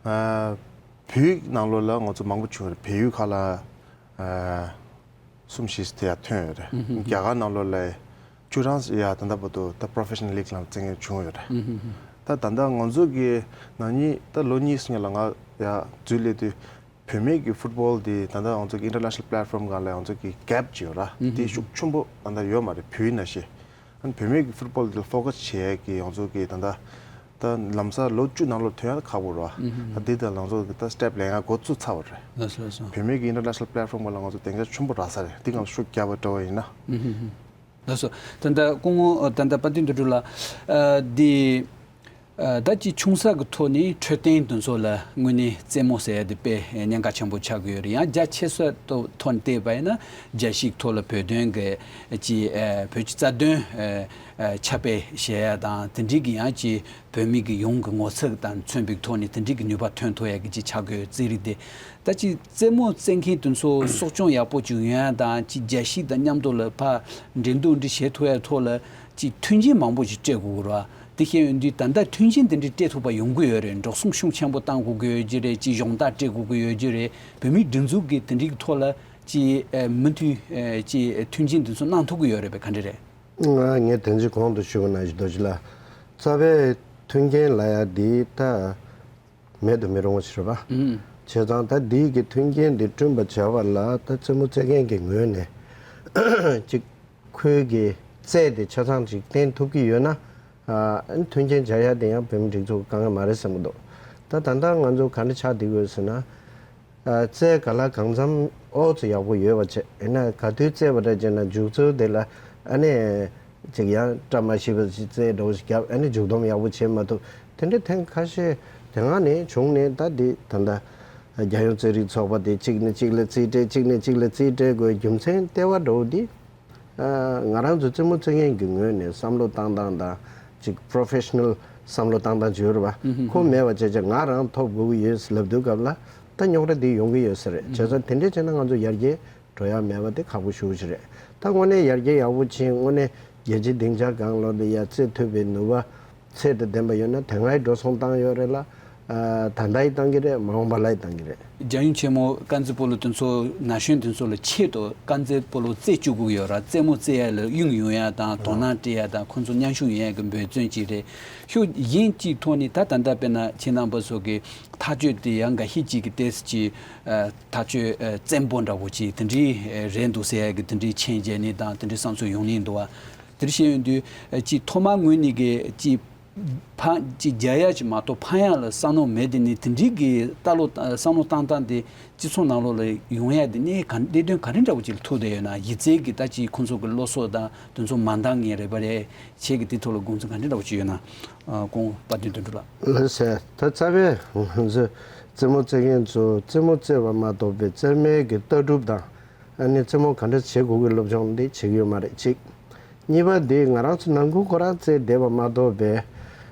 ཨ་བོད་ནང་ལོགས་ལ་ང་ཚོ་མང་པོ་བྱུང་རེད། བལ་ཡུལ་ཁག་ལ་ཨ་གསུམ་བཞི་དེ་ཡང་ཐོན་ཡོད་རེད། རྒྱ་གར་ནང་ལོགས་ལ་བཅུ་གྲངས་ཡ་ད་ལྟ་བར་དུ་ད་པོ་རོ་ཕེ་ཤ་ནལ་ལིག་ནང་རྩེད་མཁན་བྱུང་ཡོད་རེད། ད་ད་ལྟ་ང་ཚོ་གི་ནང་ཉིད་ད་ལོ་གཉིས་སྔོན་ལ་ང་ཡ་འཛུལ་སླེབས་དུས་བུད་མེད་ཀྱི་ཕུཊ་བོལ་དེ་ད་ལྟ་ང་ཚོ་གི་ཨིན་ཊར་ནེ་ཤ་ནལ་པི་ལེ་ཊི་ཕོམ་སྒང་ལ་ང་ཚོ་གི་གེབ་ཅིག་ཡོད་ར། དེ་ཤུགས་ཆེན་པོ་ད་ལྟ་ཡོད་མ་རེད། བོད་ཡིན་ན་ཤེས། ཨ་ནི་བུད་མེད་ཀྱི་ཕུཊ་བོལ་དེ་ལ་ཕོ་ཁ་སི་བྱེད་ཡས་ཀྱི་ང་ཚོ་གི་ད་ལྟ་ད་ལམ་སང་ལོ་བཅུ་ནང་ལོགས་ཐོན་ཡ་ཁག་པོ་རེད་བ། ད་འདི་ད་ང་ཚོ་གི་ད་སི་ཊེབ་ལེན་ཡ་འགོ་བཙུགས་ཚར་བ་རེད། ལགས་སོ་ལགས་སོ། བུད་མེད་ཀྱི་ཨིན་ཊར་ནེ་ཤ་ནལ་པི་ལེ་ཊི་ཕོམ་སྒང་ལ་ང་ཚོ་སྡིངས་ཆ་ཆེན་པོ་རག་ས་རེད། འདི་སྒང་ལ་ཤུགས་རྒྱབ་པ་འདྲ་བ་ཡིན་ན། ལགས་སོ། ད་ལྟ་སྐུ་ངོ་ད་ལྟ་དཔལ་ལྡན་དོན་གྲུབ་ལགས་ཨ་འདི་ཨ་ད་ཅིག་ཆུང་ས་གི་ཐོག་ནས་འཕྲོད་བསྟེན་དེ་ཚོ་ལ་དངོས་གནས་རྩེད་མོ་ཟེར་ཡ་དེ་དཔེ་གནད་འགག་ཆེན་པོ་ཆགས་ཀྱི་ཡོད་རེད། ཡང་རྒྱ་ཆེ་ས་ཐོག་ནས་བལྟས་པ་ཡིན་ན་རྒྱལ་སྤྱིའི་ཐོག་ལ་བོད་དོན་གྱི་ཅིག་ཨ་བོད་ཀྱི་རྩ་དོན་ཨ་ཨ་ཁྱབ་སྤེལ་བྱེད་ཡ་དང་དེ་འདྲའི་གི་ཡང་ཅིག་བོད་མི་གི་ཡོངས་ཀྱི་ངོ་ཚབ་དང་མཚོན་པའི་ཐོག་ནས་དེ་འདྲའི་གི་ནུས་པ་ཐོན་ཐུབ་ཡ་གི་ཅིག་ཆགས་ཀྱི་ཡོད། རྩེད་རིགས་དེ་ད་ཅིག་རྩེད་མོ་རྩེད་མཁན་དེ་ཚོ་གསོ་སྐྱོང་ཡག་པོ་ཅིག་ཡོང་ཡ་དང་ཅིག་རྒྱལ་སྤྱི་དང་མཉམ་དུ་ལ་ཕར་འགྲན་བསྡུར་འདི་བྱེད་ཐུབ་ཡ་ཐོག་ལ་ཅིག་མཐུན་རྐྱེན་མང་པོ་ཞིག་སྤྲད་དགོས་ཀྱི་རེད་བ། དེ་བཤད་ཡོང་དུས་ད་ལྟ་མཐུན་རྐྱེན་དེ་འདྲ་སྤྲད་ཐུབ་པ་ཡོང་གི་ཡོད་རེད། འགྲོ་སོང་ཤུགས་ཆེན་པོ་བཏང་དགོས་ཀྱི་ཡོད་ཀྱི་རེད། ཅིག་སྦྱོང་བརྡར་སྤྲད་དགོས་ཀྱི་ཡོད་ཀྱི་རེད། བོད་མིའི་སྒྲིག་འཛུགས་ཀྱི་དེ་འདྲའི་ཐོག་ལ་ཅིག་ཨ་མུ་མཐུད་ཨ་ཅིག་མཐུན་རྐྱེན་དེ་ཚོ་གནང་ཐུབ་ཀྱི་ཡོད་རེད་པས། ག་འདྲ་རེད། ང་ངས་དེ་ཚོའི་གོང་དུ་ཞུས་པ་ནང་བཞིན་རྡོ་རྗེ་ལགས། རྩ་བའི་མཐུན་རྐྱེན་ལབ་ཡ་འདི་ད་མེད་དུ་མི་རུང་བ་ཞིག་རེད་པ། ཨང་། བྱས་ཙང་ད་འདི་གི་མཐུན་རྐྱེན་འདི་བསྐྲུན་པ་བྱ་བ་ལ་ད་རྩེད་མོ་རྩེད་མཁན་གྱི་ངོས་ནས་ཅིག་ཁོའི་གི་རྩལ་དེ་ཆ་ཚང་ཅིག་བསྟན་ཐུབ་ཀྱི་ཡོད་ན། ཨ་མཐུན་རྐྱེན་སྦྱར་ཡ་དེ་ཡང་བོད་མི་སྒྲིག་འཛུགས་དཀའ་ངལ་མ་རེད་བསམ་གྱི་འདུག་ད་ད་ལྟ་ང་ཚོ་ག་འདྲ་ཆགས་བསྡད་ཡོད་ཟེར་ན། ཨ་རྩལ་ག་ལ་གང་འཚམ་ཨོ་ཙི་ཡག་པོ་ཡོད་པ་བྱས། ཡིན་ན་ག་དུས་རྩེད་པ་འདྲ་བྱས་ན་མཇུག་ཚོད་དེ་ལ་ཨ་ནི་ཅིག་ཡང་བཀྲ་མ་ཤིས་པ་ཞིག་རྩེད་འགྲོ་ཞིག་བརྒྱབ། ཨ་ནི་མཇུག་སྡོམ་ཡག་པོ་བྱེད་མ་ཐུབ། དེ་འདྲའི་ཐེངས་ཁ་ཤས་དེ་སྔ་ནས་བྱུང་ནས་ད་འདི་ད་ལྟ་རྒྱལ་ཡོངས་རྩེད་རིགས་ཚོགས་པ་དེ་གཅིག་ནས་གཅིག་ལ་རྩིས་སྤྲད་གཅིག་ནས་གཅིག་ལ་རྩིས་སྤྲད་དགོས་རྒྱུ་མཚན་ལྟེ་བ་འདྲ་བོ་འདི། ཨ་ང་རང་ཚོ་རྩེད་མོ་རྩེ་མཁན་གྱི་ངོས་ནས་བསམ་བློ་བཏང་སྟངས་དང་ ཅིག་པྲོ་ཕེ་ཤ་ནལ་བསམ་བློ་བཏང་སྟངས་ཅིག་ཡོད་རེད་བ། ཁོ་མེད་པ་བྱས་བྱས་ང་རང་ཐོབ་དགོས་ཀྱི་ཡོད་ལབ་དུས་སྐབས་ལ་ད་རྙོག་དྲ་འདི་ཡོང་གི་ཡོད་ས་རེད། བྱས་ཙང་དེ་འདྲས་བྱས་ན་ང་ཚོ་ཡར་རྒྱས་འགྲོ་ཡ་མེད་པ་དེ་ཁག་པོ་ཞེ་པོ་ཅིག་རེད། ད་དངོས་གནས་ཡར་རྒྱས་ཡག་པོ་ཕྱིན། དངོས་གནས་རྒྱལ་སྤྱིའི་སྡིངས་ཆ་སྒང་ལོགས་ལ་ཡ་རྩེ་ཐུབ་པའི་ནུས་པ་ཚད་དང་ལྡན་པ་ཡོད་ན་དེ་སྔའི་འགྲོ་སོང་བཏང་ཡོད་རེད་ལ། ཨ། ད་ལྟའི་བཏང་གི་རེད། མ་འོངས་པ་ལ་ཡང་བཏང་གི་རེད། རྒྱལ་ཡུམ་ཆེན་མོ་དཀར་མཛེས་སྤོ་ལོ་དེ་ཚོ་ན་གཞོན་དེ་ཚོ་ལ་ཆེད་དུ་དཀར་མཛེས་སྤོ་ལོ་རྩེ་བཅུག་གི་ཡོད་ར། རྩེད་མོ་རྩེ་ཡ་ལ་གཡུང་ཡོང་ཡ་དང་དོ་སྣང་སྤྲད་ཡ་དང་ཁོང་ཚོ་མཉམ་ཞུགས་ཡོང་ཡ་གི་འབད་བརྩོན་ཅིག་རེད། ཤུགས་གཞན་གཅིག་ཐོག་ནས་ད་ད་ལྟ་དཔེར་ན་ཁྱེད་རྣམ་པ་ཚོ་གི་ཐག་གཅོད་དེ་ཡང་འགའ་ཤས་ཅིག་གི་ཏོག་ཙམ་ཅིག་ཨ། ཐག་གཅོད་ཨ། བཙན་པོ་འདྲ་བོ་ཅིག་དེ་འདྲའི་ཨ། རེད་འདུག་ཟེར་ཡ་གི་དེ་འདྲའི་མཆན་རྒྱག་ནི་དང་དེ་འདྲའི་བསམ་ཚུལ་ཡོང་ནི་འདུག་བ། དེ་འདྲ་བཤད་ཡོང་དུས་ཨ། ཅིག་ཐོག་མ་ངོས་ནས་གི་ཅིག་ཕ་ཅིག་རྒྱག་ཡ་ཅིག་མ་གཏོགས་ཕན་ཡ་ལ་བསམ་བློ་མེད། དེ་ནི་དེ་འདྲའི་གི་ལྟ་བློ་བསམ་བློ་བཏང་སྟངས་དེ་སྤྱི་ཚོགས་ནང་ལོགས་ལ་ཡོང་ཡ་དེ་ནི་ག་གནད་དོན་ག་རེ་འདྲ་བོ་ཅིག་ལ་ཐུག་བསྡད་ཡོད་ན། གཞི་རྩའི་གི་ད་ཅིག་ཁོང་ཚོ་གི་བློ་སོགས་དང་དེ་ཚོ་མ་འདང་ངེས་རེད་པ་རེད། ཁྱེད་ཀྱི་དེ་ཐོག་ལ་དགོངས་ཚུལ་ག་འདྲ་འདྲ་བོ་ཅིག་ཡོད་ན། ཨ། སྐུ་ངོ་དཔལ་ལྡན་དོན་གྲུབ་ལགས། ལགས་སེ། ད་རྩ་བའི་ང་ཚོ་རྩེད་མོ་རྩེ་མཁན་ཚོ་རྩེད་མོ་རྩེ་བ་མ་གཏོགས་པའི་རྩེད་མོའི་གི་ལྟ་གྲུབ་དང་། ཨ་ནི་རྩེད་མོ་ག་འདྲ་བྱེད་དགོས་ཀྱི་སློབ་སྦྱོང་འདི་བྱེད་ཀྱི་ཡོད་མ་རེད་གཅིག་གཉིས་པ་འདི་ང་རང་ཚོ་ནང་ཁུལ་ཁོ་རང་རྩེད་བསྡད་པ་མ་གཏོགས་པའི་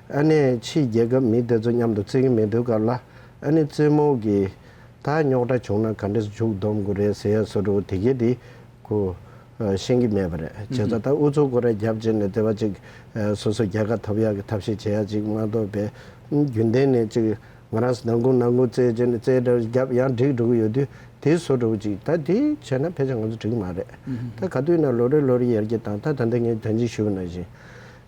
ཨ་ནི་ཕྱིའི་རྒྱལ་ཁབ་མི་དེ་ཚོ་མཉམ་དུ་རྩེད་ཀྱི་མེད་དུས་སྐབས་ལ་ཨ་ནི་རྩེད་མོ་གི་ད་རྙོག་དྲ་བྱུང་ན་ག་འདྲ་མཇུག་སྡོམ་དགོས་རེད་ཟེར་ཡ་བཟོ་འདྲ་བོ་དེ་གས་འདི་ཁོ་ཤེས་ཀྱི་མེད་པ་རེད། བྱས་ཙང་ད་ཨུ་ཚུགས་ཁོ་རང་རྒྱབ་བྱས་ནས་དེ་བ་ཅིག་སོ་སོ་རྒྱལ་ཁ་ཐོབ་ཡག་གི་ཐབས་ཤེས་བྱེད་ཡ་ཅིག་མ་གཏོགས་པའི་རྒྱུན་ལྡན་ནས་ཅིག་ང་རང་ཚོ་ནང་ཁུལ་ནང་ཁུལ་རྩེད་བྱས་ནས་རྩེད་འདྲ་བརྒྱབ་ཡང་འགྲིག་འགྲོ་གི་ཡོད་དུས་དེ་བཟོ་འདྲ་བོ་ཅིག་ད་དེ་བྱས་ན་ཕལ་ཆེར་ང་ཚོ་འགྲིག་གི་མ་རེད། ད་ག་དུས་ན་ལོ་རེ་ལོ་རེ་ཡར་རྒྱས་དང་ད་ད་ལྟ་ངས་དོན་གཅིག་ཞུས་པ་ནང་བཞིན་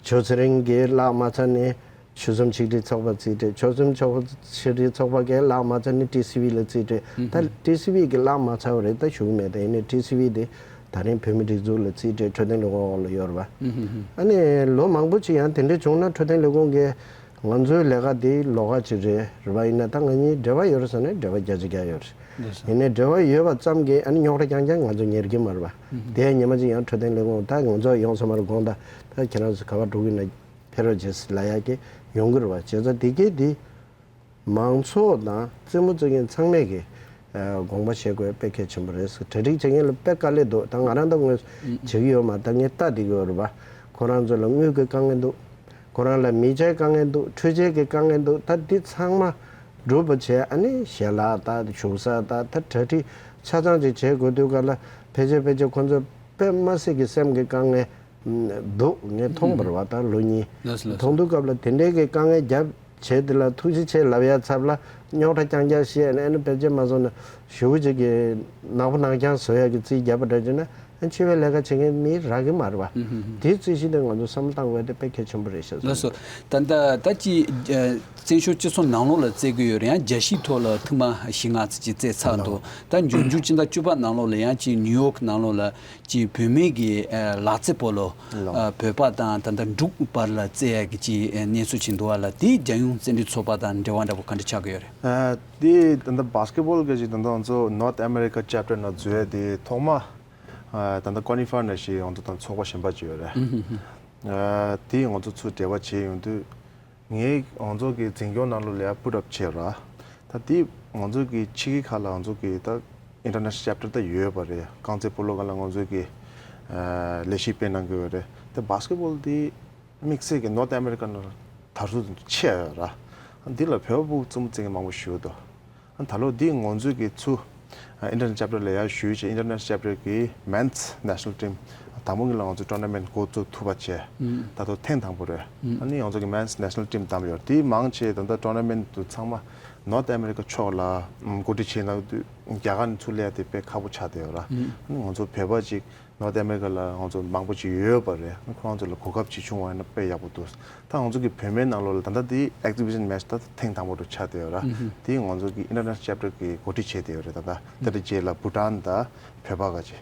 ཆུ་ཚེ་རིང་གིས་བརླག་མ་ཚར་ནས་ཆུ་གསུམ་ཆིག་སྒྲིལ་ཚོགས་པ་རྩིས་སྤྲད། ཆུ་གསུམ་ཆོག་ཆིག་སྒྲིལ་ཚོགས་པ་གིས་བརླག་མ་ཚར་ནས་ཊི་སི་ཝི་ལ་རྩིས་སྤྲད། ད་ཊི་སི་ཝི་གིས་བརླག་མ་ཚར་བ་རེད། ད་ཞུ་གི་མེད། ད་ཡིན་ནའི་ཊི་སི་ཝི་དེ་ད་རིང་བོད་མི་སྒྲིག་འཛུགས་ལ་རྩིས་སྤྲད་འཕྲོད་བསྟེན་ལས་ཁུངས་འོག་ལ་ཡོད་རེད་བ། ཨ་ནི་ལོ་མང་པོ་ཅིག་ཡང་དེ་འདྲ་བྱུང་ན་འཕྲོད་བསྟེན་ལས་ཁུངས་ཀྱིས་ང་ཚོའི་ལས་ཀ་འདི་ལོགས་ཀ་ཅིག་རེད། རེད་བ། ཡིན་ན་ད་ང་གཉིས་འབྲེལ་བ་ཡོད་རེད་ཟེར་ནས་འབྲེལ་བ་བརྒྱ་ཆ་བརྒྱ་ཡོད་རེད། ཡིན་ནའི་འབྲེལ་བ་ཡོད་པ་ཙམ་གྱིས་ཨ་ནི་རྙོག་དྲ་རྐྱང་རྐྱང་ང་ཚོ་གཉེར་གྱི་མ་རེད་བ། དེ་ཉི་མ་གཅིག་ཡང་འཕྲོད་བསྟེན་ལས་ཁུངས་ད་ང་ཚོ་ཡོང་ས་མ་རེད། དགོངས་དག་ད་ཁྱེད་རང་ཚོ་ག་པར་འགྲོ་གི་ན་ཕེབས་རོགས་བྱེད་ཟེར་ལབ་ཡག་གི་ཡོང་གི་རེད་བ། བྱས་ཙང་དེ་གས་འདི་མང་ཚོགས་དང་རྩེད་མོ་རྩེ་མཁན་ཚང་མས་ཀྱི་དགོངས་པ་བཞེས་དགོས་དཔེ་གལ་ཆེན་པོ་རེད། གྲ་སྒྲིག་བྱེད་མཁན་ལ་དཔེ་དཀའ་ལས་འདུག་ད་ང་རང་ད་ངོས་བྱེད་ཀྱི་ཡོད་མ་ད་ངས་ལྟ་བསྡད་ཀྱི་ཡོད་རེད་བ། ཁོ་རང་ཚོ་ལ་དངུལ་གྱི་དཀའ་ངལ་འདུག་ཁོ་རང་ལ་མི་ཆའི་དཀའ་ངལ་འདུག་འཕྲུལ་ཆས་ཀྱི་དཀའ་ངལ་འདུག་ད་འདི་ཚང་མ་སྒྲུབ་པ་བྱས་ཨ་ནི་ཞལ་ལག་ད་བཞུགས་ས་ད་ད་གྲ་སྒྲིག་ཆ་ཚང་ཅིག་བྱེད་དགོས་དུས་ག་ལ་ཕལ་ཆེར་ཕལ་ཆེར་ཁོ་ཚོ་དཔེ་མ་སྲིད་ཀྱི་སེམས་ཀྱི་དཀའ་ངལ་འདུག་ངས་མཐོང་བ་རེད་བ། ད་ལོ་གཉིས་ལགས་སོ་ལགས་སོ། མཐོང་དུས་སྐབས་ལ་དེ་འདྲའི་གི་དཀའ་ངལ་རྒྱབ་བྱས་དེ་ལ་ཐུགས་རྗེ་ཆེ་ལབ་ཡ་ཚབ་ལ་རྙོག་དྲ་རྐྱང་རྐྱང་བཤད་ནས་ཨ་ནི་ཕལ་ཆེར་མ་སོང་ན་ཞེ་པོ་ཅིག་གི་ནག་པོ་ནག་རྐྱང་བཟོ་ཡ་གི་རྩིས་རྒྱབ་པ་འདྲ་བྱས་ན་ཨ་འཆི་བའི་ལས་ཀ་བྱེད་མཁན་མི་རག་གི་མ་རེད་བ། དེའི་རྩིས་གཞི་དེ་ང་ཚོ་བསམ་བློ་བཏང་དགོས་དེ་དཔེ་གལ་ཆེན་པོ་རེད་ཤག་ལགས་སོ། ད་ལྟ་ད་ཅི་ཨ་བཙན་བྱོལ་སྤྱི་ཚོགས་ནང་ལོགས་ལ་རྩེ་གི་ཡོད་རེད། ཡང་རྒྱལ་སྤྱིའི་ཐོག་ལ་ཐེངས་མ་བཞི་ལྔ་ཙམ་ཅིག་རྩེ་ཚར་འདུག་ད་འབྱུང་འགྱུར་སྤྱི་ཟླ་བཅུ་པ་ནང་ལོགས་ལ་ཡང་ཅིག་ནིའུ་ཡོག་ནང་ལོགས་ལ་ཅིག་བུད་མེད་ཀྱི་ཨ་ལག་རྩེད་སྤོ་ལོ། ལགས། ཨ་བོད་པ་དང་ད་ལྟ་འབྲུག་བར་ལ་རྩེ་ཡག་གི་ཅིག་ཨ་གནས་ཚུལ་ཅིག་འདུག་པ་ལ། དེ་རྒྱལ་ཡོངས་རྩེད་འགྲན་ཚོགས་པ་དང་འབྲེལ་བ་འདྲ་པོ་ག་འདྲ་ཆགས་ཀྱི་ཡོད་རེད། ཨ་དེ་ད་ལྟ་བྷ་སི་ཀེ་ཊི་བྷོལ་གི་ཅིག་ད་ལྟ་ང་ཚོ་ནོར་ཐི་ཨ་མེ་རི་ཀ་ཅེབ་ཊར་ནང་འཛུལ་ཡ་དེ་ཐོག་མ་ཨ་ད་ལྟ་ཀོ་ནི་ཧྥ་ནང་བཞིན་ང་ཚོ་དང་ཚོགས་པ་གཞན་པ་ཅིག་ཡོད་རེད། ཨ་དེ་ང་ཚོ་ཚུར་འབྲེལ་བ་བྱས་ཡོང་དུས། ངས་ང་ཚོ་གི་འཛིན་སྐྱོང་ནང་ལོགས་ལ་ཡར་པུཊ་ཨབ་བྱས་ར། ད་དེ་ང་ཚོ་གི་ཕྱི་རྒྱལ་ཁག་ལ་ང་ཚོ་གི་ད་ཨིན་ཊར་ནེ་ཤ་ནལ་ཅེབ་ཊར་ད་ཡོད་པ་རེད། རྐང་རྩེད་སྤོ་ལོ་སྒང་ལ་ང་ཚོ་གི་ཨ་ལས་གཞི་སྤེལ་གནང་གི་ཡོད་རེད། ད་བྷ་སི་ཀེ་ཊི་བྷོལ་དེ་དམིགས་བསལ་གྱི་ནོར་ཐི་ཨ་མེ་རི་ཀ་ནང་དར་སྲོལ་ཆེ་ཡོད་ར། འདི་ལ་བོད་པ་རྩེད་མོ་རྩེ་མཁན་མང་པོ་ཞིག་ཡོད་དོ། ད་ལོ་འདི་ང་ཚོའི་གི་ཚུ་ཨིན་ཊར་ནེ་ཤ་ནལ་ཅེབ་ཊར་ལ་ཡར་ཞུས་བྱས། ཨིན་ཊར་ནེ་ཤ་ནལ་ཅེབ་ཊར་གི་མེན་སི་ནེ་ཤ་ནལ་ཊིམ་དང་པོ་ཉིད་ལ་ང་ཚོ་ཊོར་ན་མེན་ཊི་འགོ་བཙུགས་ཐུབ་པ་བྱས། ད་དུང་ཐེངས་དང་པོ་རེད། ཨ་ནི་ང་ཚོ་གི་མེན་སི་ནེ་ཤ་ནལ་ཊིམ་བདམས་ཡོད་རེད། དེ་མང་ཆེ་ད་ལྟ་ཊོར་ན་མེན་ཊི་དུ་ཚང་མ་ནོར་ཐི་ཨ་མེ་རི་ཀ་ཕྱོགས་ལ་གོ་སྒྲིག་བྱས་གནང་དུས་རྒྱ་གར་ནས་ཚུར་སླེབས་ཡ་དེ་དཔེ་ཁག་པོ་ཆགས་བསྡད་ཡོད་ར། ཨ་ནི་ང་ཚོ་བོད་པ་ཅིག་ནོར་ཐི་ཨ་མེ་རི་ཀ་ལ་ང་ཚོ་མང་པོ་ཅིག་ཡོད་པ་རེད། ཁོ་རང་ཚོ་ལ་གོ་སྐབས་ཅིག་བྱུང་བ་ཡིན་ན་དཔེ་ཡག་པོ་འདུག་ད་ང་ཚོ་གི་བུད་མེད་ནང་ལོགས་ལ་ད་ལྟ་དེ་ཨེག་ཛི་བི་ཤན་མེ་ཆི་ད་ཐེངས་དང་པོ་འདྲ་ཆགས་བསྡད་ཡོད་ར། དེ་ང་ཚོ་གི་ཨིན་ཊར་ནེ་ཤ་ནལ་ཅེབ་ཊར་གི་གོ་སྒྲིག་བྱས་བསྡད་ཡོད་རེད། ད་ལྟ་དེ་འདྲ་རྗེས་ལ་བྷུ་ཊཱན་དང་བོད་པ་ག་ཅིག་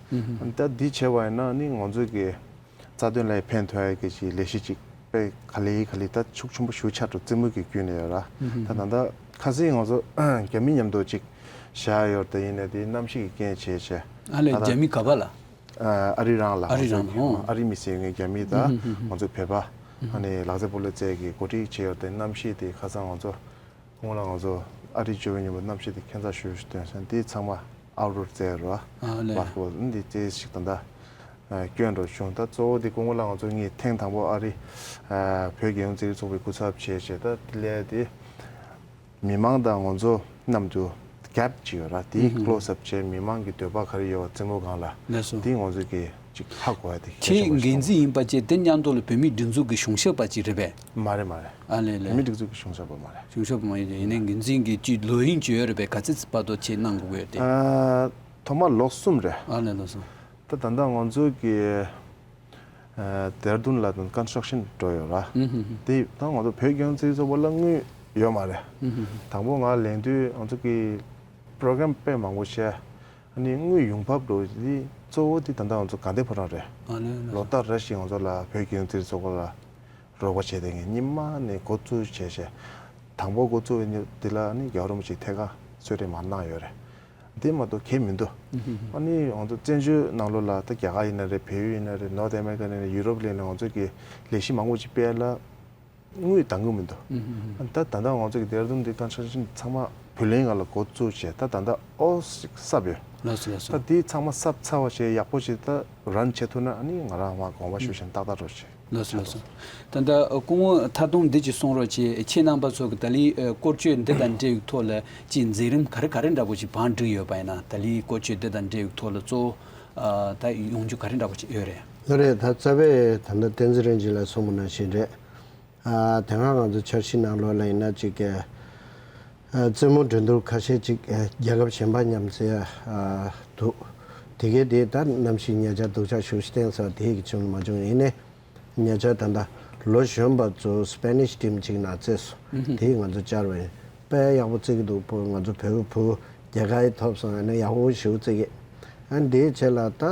ད་འདི་བྱས་པ་ཡིན་ན་ནི་ང་ཚོ་གི་རྩ་དོན་ལ་ཕན་ཐོགས་ཡ་གི་ཅིག་ལས་གཞི་ཅིག་དཔེ་ག་ལེ་ག་ལེ་ད་ཤུགས་ཆེན་པོ་ཞིག་ཆགས་འགྲོ། རྩེད་མོ་གི་བརྒྱུད་ནས་ཡོད་ར། ད་ད་ལྟ་ཁ་སང་ང་ཚོ་རྒྱ་མི་མཉམ་དུ་ཅིག་བཞག་ཡོད་རེད། ད་ཡིན་ནའི་དེ་གནམ་གཤིས་ཀྱི་རྐྱེན་བྱས་བྱས། ཨ་ལས། ད་ལྟ་རྒྱ་མི་ག་པ་ལ། ཨ་རི་རང་ལ། ཨ་རི་རང་ལ། ཨོ། ཨ་རི་མི་སེར་ངའི་རྒྱ་མི་དང་ང་ཚོ་བོད་པ། ཨ་ནི་ལག་རྩེད་སྤོ་ལོ་རྩེད་ཀྱི་གོ་སྒྲིག་བྱས་ཡོད་དེ། གནམ་གཤིས་དེ་ཁ་སང་ང་ཚོ་སྔོན་ལ་ང་ཚོ་ཨ་རི་འབྱོར་བའི་ཉིན་མོ་གནམ་གཤིས་དེ་ཁྱད་མཚར་ཞེ་པོ་ཞིག་སྟོན་སོང་། དེ་ཚང་མ་ཨའུ་ཊ་ཌོར་རྩེད་རོ། ཨ་ལས། བྷ་སི་ཀེ་ཊི་བྷོལ་འདི་རྩེད་ཞིག་ད་ལྟ་ ཨ་སྐྱོན་འགྲོ་བྱུང་། ད་གཙོ་བོ་དེ་སྐུ་ངོ་ལགས་ང་ཚོ་གཉིས་ཐེངས་དང་པོ་ཨ་རི་ཨ་བོད་རྒྱལ་ཡོངས་རྩེད་རིགས་ཚོགས་པའི་སྐུ་ཚབ་བྱས་བྱས། ད་དེ་ལས་དེ་མི་མང་དང་ང་ཚོ་མཉམ་དུ་གེབ་ཅིག་ཡོད་ར། དེ་ཨུ་ཧུ། ཀློ་སབ་བྱས་མི་མང་གི་འདོད་པ་ག་རེ་ཡོད་པ་རྩེད་མོ་སྒང་ལ། ལགས་སོ། དེ་ང་ཚོ་གི་ཅིག་ཧ་གོ་ཡ་དེ་གལ་ཆེན་པོ་ཞིག་མཐོང་། ཁྱེད་འགན་འཛིན་ཡིན་པ་བཅས་དེ་མཉམ་དུ་ལ་བོད་མིའི་སྒྲིག་འཛུགས་ཀྱི་གཞུང་ཞབས་པ་ཅིག་རེད་པས། མ་རེད་མ་རེད། ཨ་ལས་ལས། བོད་མིའི་སྒྲིག་འཛུགས་ཀྱི་གཞུང་ཞབས་པ་མ་རེད། གཞུང་ཞབས་པ་མ་ཡིན། ཡིན་ནའི་འགན་འཛིན་གྱི་ཅིག་ལོ་ཡིན་ཅིག་ཡོད་རེད་པས། ག་ཚོད་བར་དུ་ཆེད་གནང་དགོས་ཡོད་དེ། ཨ་ཐོག་མར་ལོ་གསུམ་རེད། ཨ་ལས་ལགས་སོ། ད་ད་ལྟ་ང་ཚོ་གི་ཨ་དེ་ར་དུན་ལ་དང་ཀོན་སི་ཊྲག་ཤན་འགྲོ་ཡོད་ར། ཨུ་ཧུ་ཧུ། དེ་ད་ང་ཚོ་བོད་རྒྱལ་ཡོངས་རྩེད་རིགས་ཚོགས་པ་ལ་དངུལ་ཡོད་མ་རེད། ཨུ་ཧུ་ཧུ། དང་པོ་ང་ལེན་དུས་ང་ཚོ་གི་པྲོ་གྷ་རམ་དཔེ་མང་པོ་བྱས། ཨ་ནི་དངུལ་ཡོང་འབབ་འགྲོ་དེ་གཙོ་བོ་དེ་ད་ལྟ་ང་ཚོ་དགའ་ལྡན་ཕོ་བྲང་རེད། ཨ་ལས་ལགས་སོ། ལོ་ལྟར་རེ་བཞིན་ང་ཚོ་ལ་བོད་རྒྱལ་ཡོངས་རྩེད་རིགས་ཚོགས་པ་ལ་རོགས་པ་བྱས་བསྡད་མཁན། སྔོན་མ་ནས་འགོ་བཙུགས་བྱས་བྱས། དང་པོ་འགོ་བཙུགས་པའི་དེ་ལ་ནི་རྒྱལ་བ་རིན་པོ་ཆེས་ཐད་ཀར་གསོལ་རས་མར་གནང་ཡོད་རེད། དེ་མ་གཏོགས་གང་ཡང་མི་འདུག། ཨ་ནི་ང་ཚོ་བཙན་བྱོལ་ནང་ལོགས་ལ་ད་རྒྱ་གར་ཡིན་ན་རེད། བལ་ཡུལ་ཡིན་ན་རེད། ནོར་ཐ་ཨ་མེ་རི་ཀ་ཡིན་ན་རེད། ཡུ་རོབ་ལ་ཡིན་ན་རེད། ང་ཚོ་གི་ལས་གཞི་མང་པོ་ཅིག་སྤེལ་ལ་དངུལ་འདང་གི་མི་འདུག། ཨ་ནི་ད་ད་ལྟ་ང་ཚོ་གི་དེ་ར་དུན་དེ་ཀོན་སི་ཊྲག་ཤན་ཚང་མ་བུ་ལོན་སྒང་ལ་འགོ་བཙུགས་བྱས། ད་ད་ལྟ་ཨོ་ཞིག་གསབ་ཡོད། ལགས་སོ་ལགས་སོ། ད་དེ་ཚང་མ་གསབ་ཚར་བ་བྱས་ཡག་པོ་ཞིག་ད་རན་བྱེད་ཐུབ་ན། ཨ་ནི་ང་རང་མར་དགོངས་པ་ཞུ་བཞིན་ཏག་ཏག་འགྲོ་བྱེད། ལགས་སོ་ལགས་སོ། ད་ལྟ་སྐུ་ངོ་ཐ་དུང་འདི་ཅིག་གསུང་རོགས་བྱེད། ཁྱེད་རྣམ་པ་ཚོ་གི་ད་ལི་ཨ་སྐོར་སྐྱོད་འདི་དང་འབྲེལ་བའི་ཐོག་ལ་ཅིག་མཛད་རིམ་ག་རེ་ག་རེ་འདྲ་པོ་ཅིག་བང་བསྒྲིགས་ཡོད་པ་ཡིན་ན། ད་ལི་སྐོར་སྐྱོད་འདི་དང་འབྲེལ་བའི་ཐོག་ལ་གཙོ་བོ་ཨ་ད་ཡོང་རྒྱུ་ག་རེ་འདྲ་པོ་ཅིག་ཡོད་རེད། ཡོད་རེད། ད་རྩ་བའི་ད་ལྟ་བསྟན་འཛིན་རིན་ཆེན་ལགས་གསུངས་པ་ནང་བཞིན་རེད། ཨ་དེ་སྔ་ང་ཚོ་འཆར་གཞི་ནང་ལོགས་ལ་ཡིན་ན་ཅིག་ཨ་རྩེད་མོ་འགྲན་བསྡུར་ཁ་ཤས་ཅིག་ཨ་རྒྱལ་ཁབ་གཞན་པ་མཉམ་འཛོལ་ཨ་འདུག། དེ་གའི་དེ་ད་ནམ་ཞིག་ཉེ་ཆར་སྡུག་ཅག་ཞེ་པོ་ཅིག་བསྟན་ས་དེ་གི་བྱུང་མ་བྱུང་། ཡིན་ནའི་ཉེ་ཆར་ད་ལྟ་ལོ་གཞོན་པ་ཚོ་སྤེ་ནིཤ་ཊིམ་ཅིག་ནང་རྩེས་སོང་། དེ་ང་ཚོ་བཅར་བས་དཔེ་ཡག་པོ་རྩེ་གི་འདུག། བུ་ང་ཚོ་བོད་བུ་རྒྱལ་ཁ་ཡི་ཐོབ་སོང་། ཨ་ནི་ཡག་པོ་ཞེ་པོ་རྩེ་གི། ཨ་འདིའི་ཆེད་ལ་ད་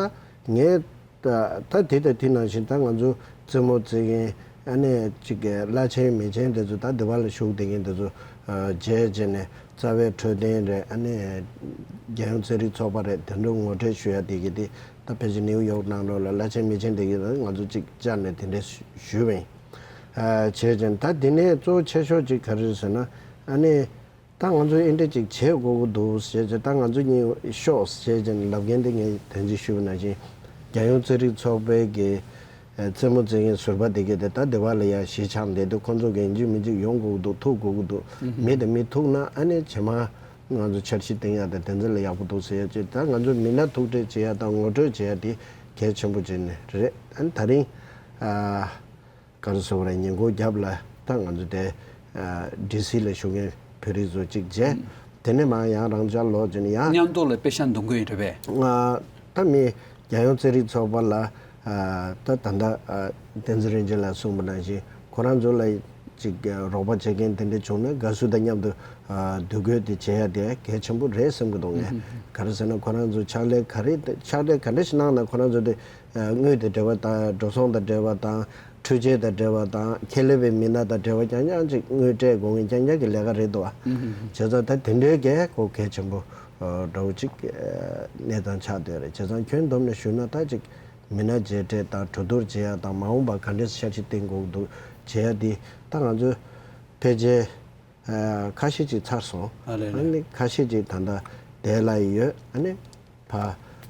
ངས་ད་ད་དེ་དང་དེ་ནང་བཞིན་ད་ང་ཚོ་རྩེད་མོ་རྩེ་མཁན་ཨ་ནི་ཅིག་གི་བླ་ཆེན་མི་ཆེན་དེ་ཚོ་ད་འདི་བ་ལ་བཞུགས་བསྡད་མཁན་དེ་ཚོ་ཨ་མཇལ་བྱས་ནས་རྩ་བའི་འཕྲོད་བསྟེན་རེད། ཨ་ནི་རྒྱལ་ཡོངས་རྩེད་རིགས་ཚོགས་པ་རེད། དེ་འདྲ་ངོ་སྤྲོད་ཞུ་ཡ་དེ་གི་དེ་ད་ཕལ་ཆེར་ནིའུ་ཡོག་ནང་ལོགས་ལ་བླ་ཆེན་མི་ཆེན་དེ་གི་ད་ང་ཚོ་ཅིག་བཅར་ནས་དེ་འདྲ་ཞུས་པ་ཡིན། ཨ་བྱས་ཙང་ད་དེ་ནས་གཙོ་བོ་ཆེ་ཤོས་ཅིག་ག་རེ་རེད་ཟེར་ན། ཨ་ནི་ད་ང་ཚོས་ཨེ་འདྲ་ཅིག་བྱེད་དགོས་ཀྱི་འདུག་ཟེར་བྱས། ད་ང་ཚོ་གཉིས་ཤོག་ཟེར་བྱས་ལབ་མཁན་དེ་ངས་དེ་ཚོ་ཞུས་པ་ནང་བཞིན་རྒྱལ་ཡོངས་རྩེད་རིགས་ཚོགས་པའི་གི་ཨ་རྩེད་མོ་རྩེད་མཁན་ཟུར་པ་དེ་གས་དེ་ད་སྡེ་བ་ལ་ཡ་གཞིས་ཆགས་འདི་དུ་ཁོང་ཚོ་གི་ཡིན་གཅིག་མིན་གཅིག་ཡོང་དགོས་ཀྱི་འདུག། ཐུག་དགོས་ཀྱི་འདུག། མི་དང་མི་ཐུག་ན་ཨ་ནི་རྗེས་མ་ང་ཚོ་འཆར་གཞི་བཏིང་ཡ་དང་དེ་ཚོ་ལ་ཡག་པོ་འདུག་ཟེར་ཡ་ཅིག། ད་ང་ཚོ་མི་སྣ་ཐུག་འཕྲད་བྱེད་ཡ་དང་ངོ་སྤྲོད་བྱེད་ཡ་དེ་གལ་ཆེན་པོ་ཅིག་ནི་རེད། ཨ་ནི་ད་རིང་ཨ། ག་རེ་ཟེར་བ་རེད། ཉིན་གུང་རྒྱབ་ལ་ད་ང་ཚོ་དེ་ཨ་ཌི་སི་ལ་བཞུགས་མཁན་བོད་རིགས་ཚོ་གཅིག་བྱས། དེ་ནས་མར་ཡང་རང་འཇགས་ལོག་བྱས་ནས་ཡང་མཉམ་དུ་ལ་པེ་ཤ་འདོན་གི་ཡོད་རེད་པས། ང་ད་མི་རྒྱལ་ཡོངས་རྩེད་རིགས་ཚོགས་པ་ལ་ཨ་ད་ད་ལྟ་ཨ་བསྟན་འཛིན་རིན་ཆེན་ལགས་གསུངས་པ་ནང་བཞིན་ཁོ་རང་ཚོ་ལ་ཅིག་རོགས་པ་བྱེད་མཁན་དེ་འདྲ་བྱུང་ན་དགའ་བསུ་དང་མཉམ་དུ་ཨ་འདུ་འགོད་དེ་བྱེད་ཡ་དེ་གལ་ཆེན་པོ་རེད་བསམ་གི་འདུག་ངས། ག་རེ་ཟེར་ན་ཁོ་རང་ཚོ་ཕྱག་ལས་ག་རེ་ཕྱག་ལས་ག་འདྲ་ཞིག་གནང་ན་ཁོ་རང་ཚོ་དེ་དངུལ་དང་འབྲེལ་བ་དང་འགྲོ་སོང་དང་འབྲེལ་བ་དང་འཕྲུལ་ཆས་དང་འབྲེལ་བ་དང་ཁྱད་ལས་པའི་མི་སྣ་དང་འབྲེལ་བ་རྐྱང་རྐྱང་ཅིག་དངུལ་སྤྲད་དགོས་མཁན་རྐྱང་རྐྱང་གི་ལས་ཀ་རེད་འདུག་བ། བྱས་ཙང་ད་དེ་འདྲའི་གལ་གོ་གལ་ཆེན་པོ་འདྲ་བོ་ཅིག་གནས་སྟངས་ཆགས་བསྡད་རེད། བྱས་ཙང་ཁྱོན་བསྡོམས་ནས་ཞུས་ན་ད་ཅིག་མི་སྣ་མཇལ་འཕྲད་དང་གྲོས་བསྡུར་བྱེད་ཡ་དང་མ་འོངས་པ་ག་འདྲས་འཆར་གཞི་བཏིང་དགོས་འདུག་བྱེད་ཡ་འདི་ད་ང་ཚོས་ཕལ་ཆེར། ཨ་ཁ་ཤས་ཅིག་ཚར་སོང་། ཨ་ལས་ཨ་ལས། ནི་ཁ་ཤས་ཅིག་ད་ལྟ་དེ་ལ་ཡོད། ཨ་ནི་ཕ་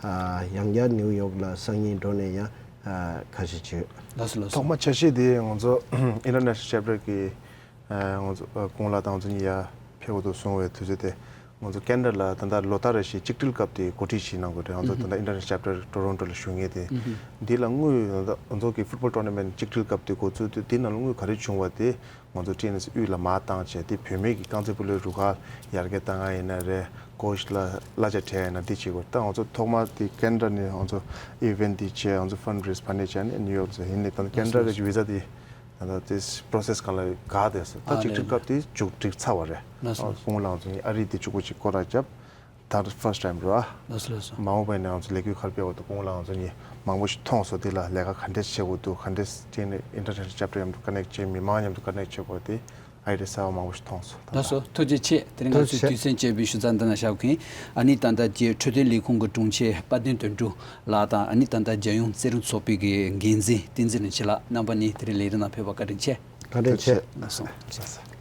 ཨ་ཡང་བསྐྱར་ནིའུ་ཡོག་ལ་སང་ཉིན་འགྲོ་ནས་ཡང་ཨ་ཁ་ཤས་ཅིག་ཡོད། ལགས་སོ་ལགས་སོ། ཐོག་མ་འཆར་གཞི་དེ་ང་ཚོ་International Chapter གི་ཨ་ང་ཚོ་ཨ་སྐུ་ངོ་ལགས་དང་ང་ཚོ་གཉིས་ཡར་ཕེབས་དགོས་འདུག་གསུངས་པའི་དུས་ཚོད་དེ། ང་ཚོ་ཁེ་ན་ཌ་ལ་ད་ལྟ་ལོ་ལྟར་རེ་བཞིན་གཅིག་སྒྲིལ་སྐབས་དེ་གོ་སྒྲིག་ཞིག་གནང་དགོས་རེད། ང་ཚོ་ད་ལྟ་International Chapter Toronto ལ་བཞུགས་མཁན་དེ། འདི་ལ་དངུལ་ད་ལྟ་ང་ཚོ་གི་ཕུཊ་བོལ་ཊོར་ནའི་མེནཊ་གཅིག་སྒྲིལ་སྐབས་དེ་འགོ་བཙུགས་དུས་དེ་ནང་ལ་དངུལ་ག་རེ་བྱུང་བ་དེ། ང་ཚོ་ཊི་ཨེན་ཨེཕ་སི་དབུས་ལ་མར་བཏང་བྱས་ཏེ་བུད་མེད་ཀྱི་རྐང་རྩེད་སྤོ་ལོའི་རུ་ཁག་ཡར་རྒྱས་བཏང་ཡ་ཡིན་ན་རེད། ཀོ་ཆི་ལ་གླ་ཆ་སྤྲད་ཡ་ཡིན་ན་འདི་བྱེད་དགོས། ད་ང་ཚོ་ཐོག་མར་དེ་ཁེ་ན་ཌ་ནས་ང་ཚོ་ཨི་ཝེན་ཊི་འདི་བྱས། ང་ཚོ་ཕན་རེ་ཛི་ཕ་ནས་བྱས་ནས་ནིའུ་ཡོག་ཚོ་ཡིན་ནས་ད་ཁེ་ན་ཌ་གི་བི་ཟ་དེ་ད་ལྟ་དེ་པོ་རོ་སེ་སི་སྒང་ལ་འགག་བསྡད་སོང་། ད་ཨ་གཅིག་ལས་སྒྲིལ་སྐབས་དེ་མཇུག་སྒྲིལ་ཚར་བ་རེད། ལགས་སོ། ཨ་སྐུ་ངོ་ལགས་ང་ཚོ་གཉིས་ཨ་རི་དེ་གཅིག་པོ་གཅིག་སྐོར་ར་བརྒྱབ། ད་ཕར་སི་ཊི་ཊེམ་རེད་བ། ལགས་སོ་ལགས་སོ། མ་འོངས་པ་ཡིན་ན་ང་ཚོ་ལས་འགུལ་ག་རེ་སྤེལ་བ་དང་སྐུ་ངོ་ལགས་ང་ཚོ་གཉིས་མང་པོ་ཞིག་མཐོང་སོང་། དེ་ལ་ལས་ཀ་ག་འདྲས་བྱེད་དགོས་འདུག། ག་འདྲས་བྱས་ནས་ཨིན་ཊར་ནེ་ཤ་ནལ་ཆེབ་ཊར་མཉམ་དུ་ཀ་ནེག་བྱས། མི་མང་མཉམ་དུ་ཀ་ནེག་བྱེད་དགོས་དེ་ཨའི་ཌི་ཡ་གསར་པ་མང་པོ་ཞིག་མཐོང་སོང་། ད་ལགས་སོ། ཐུགས་རྗེ་ཆེ། དེ་རིང་ང་ཚོའི་ཐུགས་རྗེ་ཆེ། དུས་ཚོད་བཅད་པའི་ཞུ་རྩ་འདི་ན་བཞག་གིན། ཨ་ནི་ད་ལྟ་རྒྱའི་འཕྲོད་བསྟེན་ལས་ཁུངས་ཀྱི་དྲུང་ཆེ་དཔལ་ལྡན་དོན་གྲུབ་ལགས་དང་། ཨ་ནི་ད་ལྟ་རྒྱལ་ཡོངས་རྩེད་རིགས་ཚོགས་པའི་གི་འགན་འཛིན་བསྟན་འཛིན་རིན་ཆེན་ལགས། རྣམ་པ་གཉིས་དེ་རིང་ལས་རིམ་ནང་ཕེབས་པར་བཀའ་དྲིན་ཆེ། བཀའ་དྲིན་ཆེ། ལགས་སོ།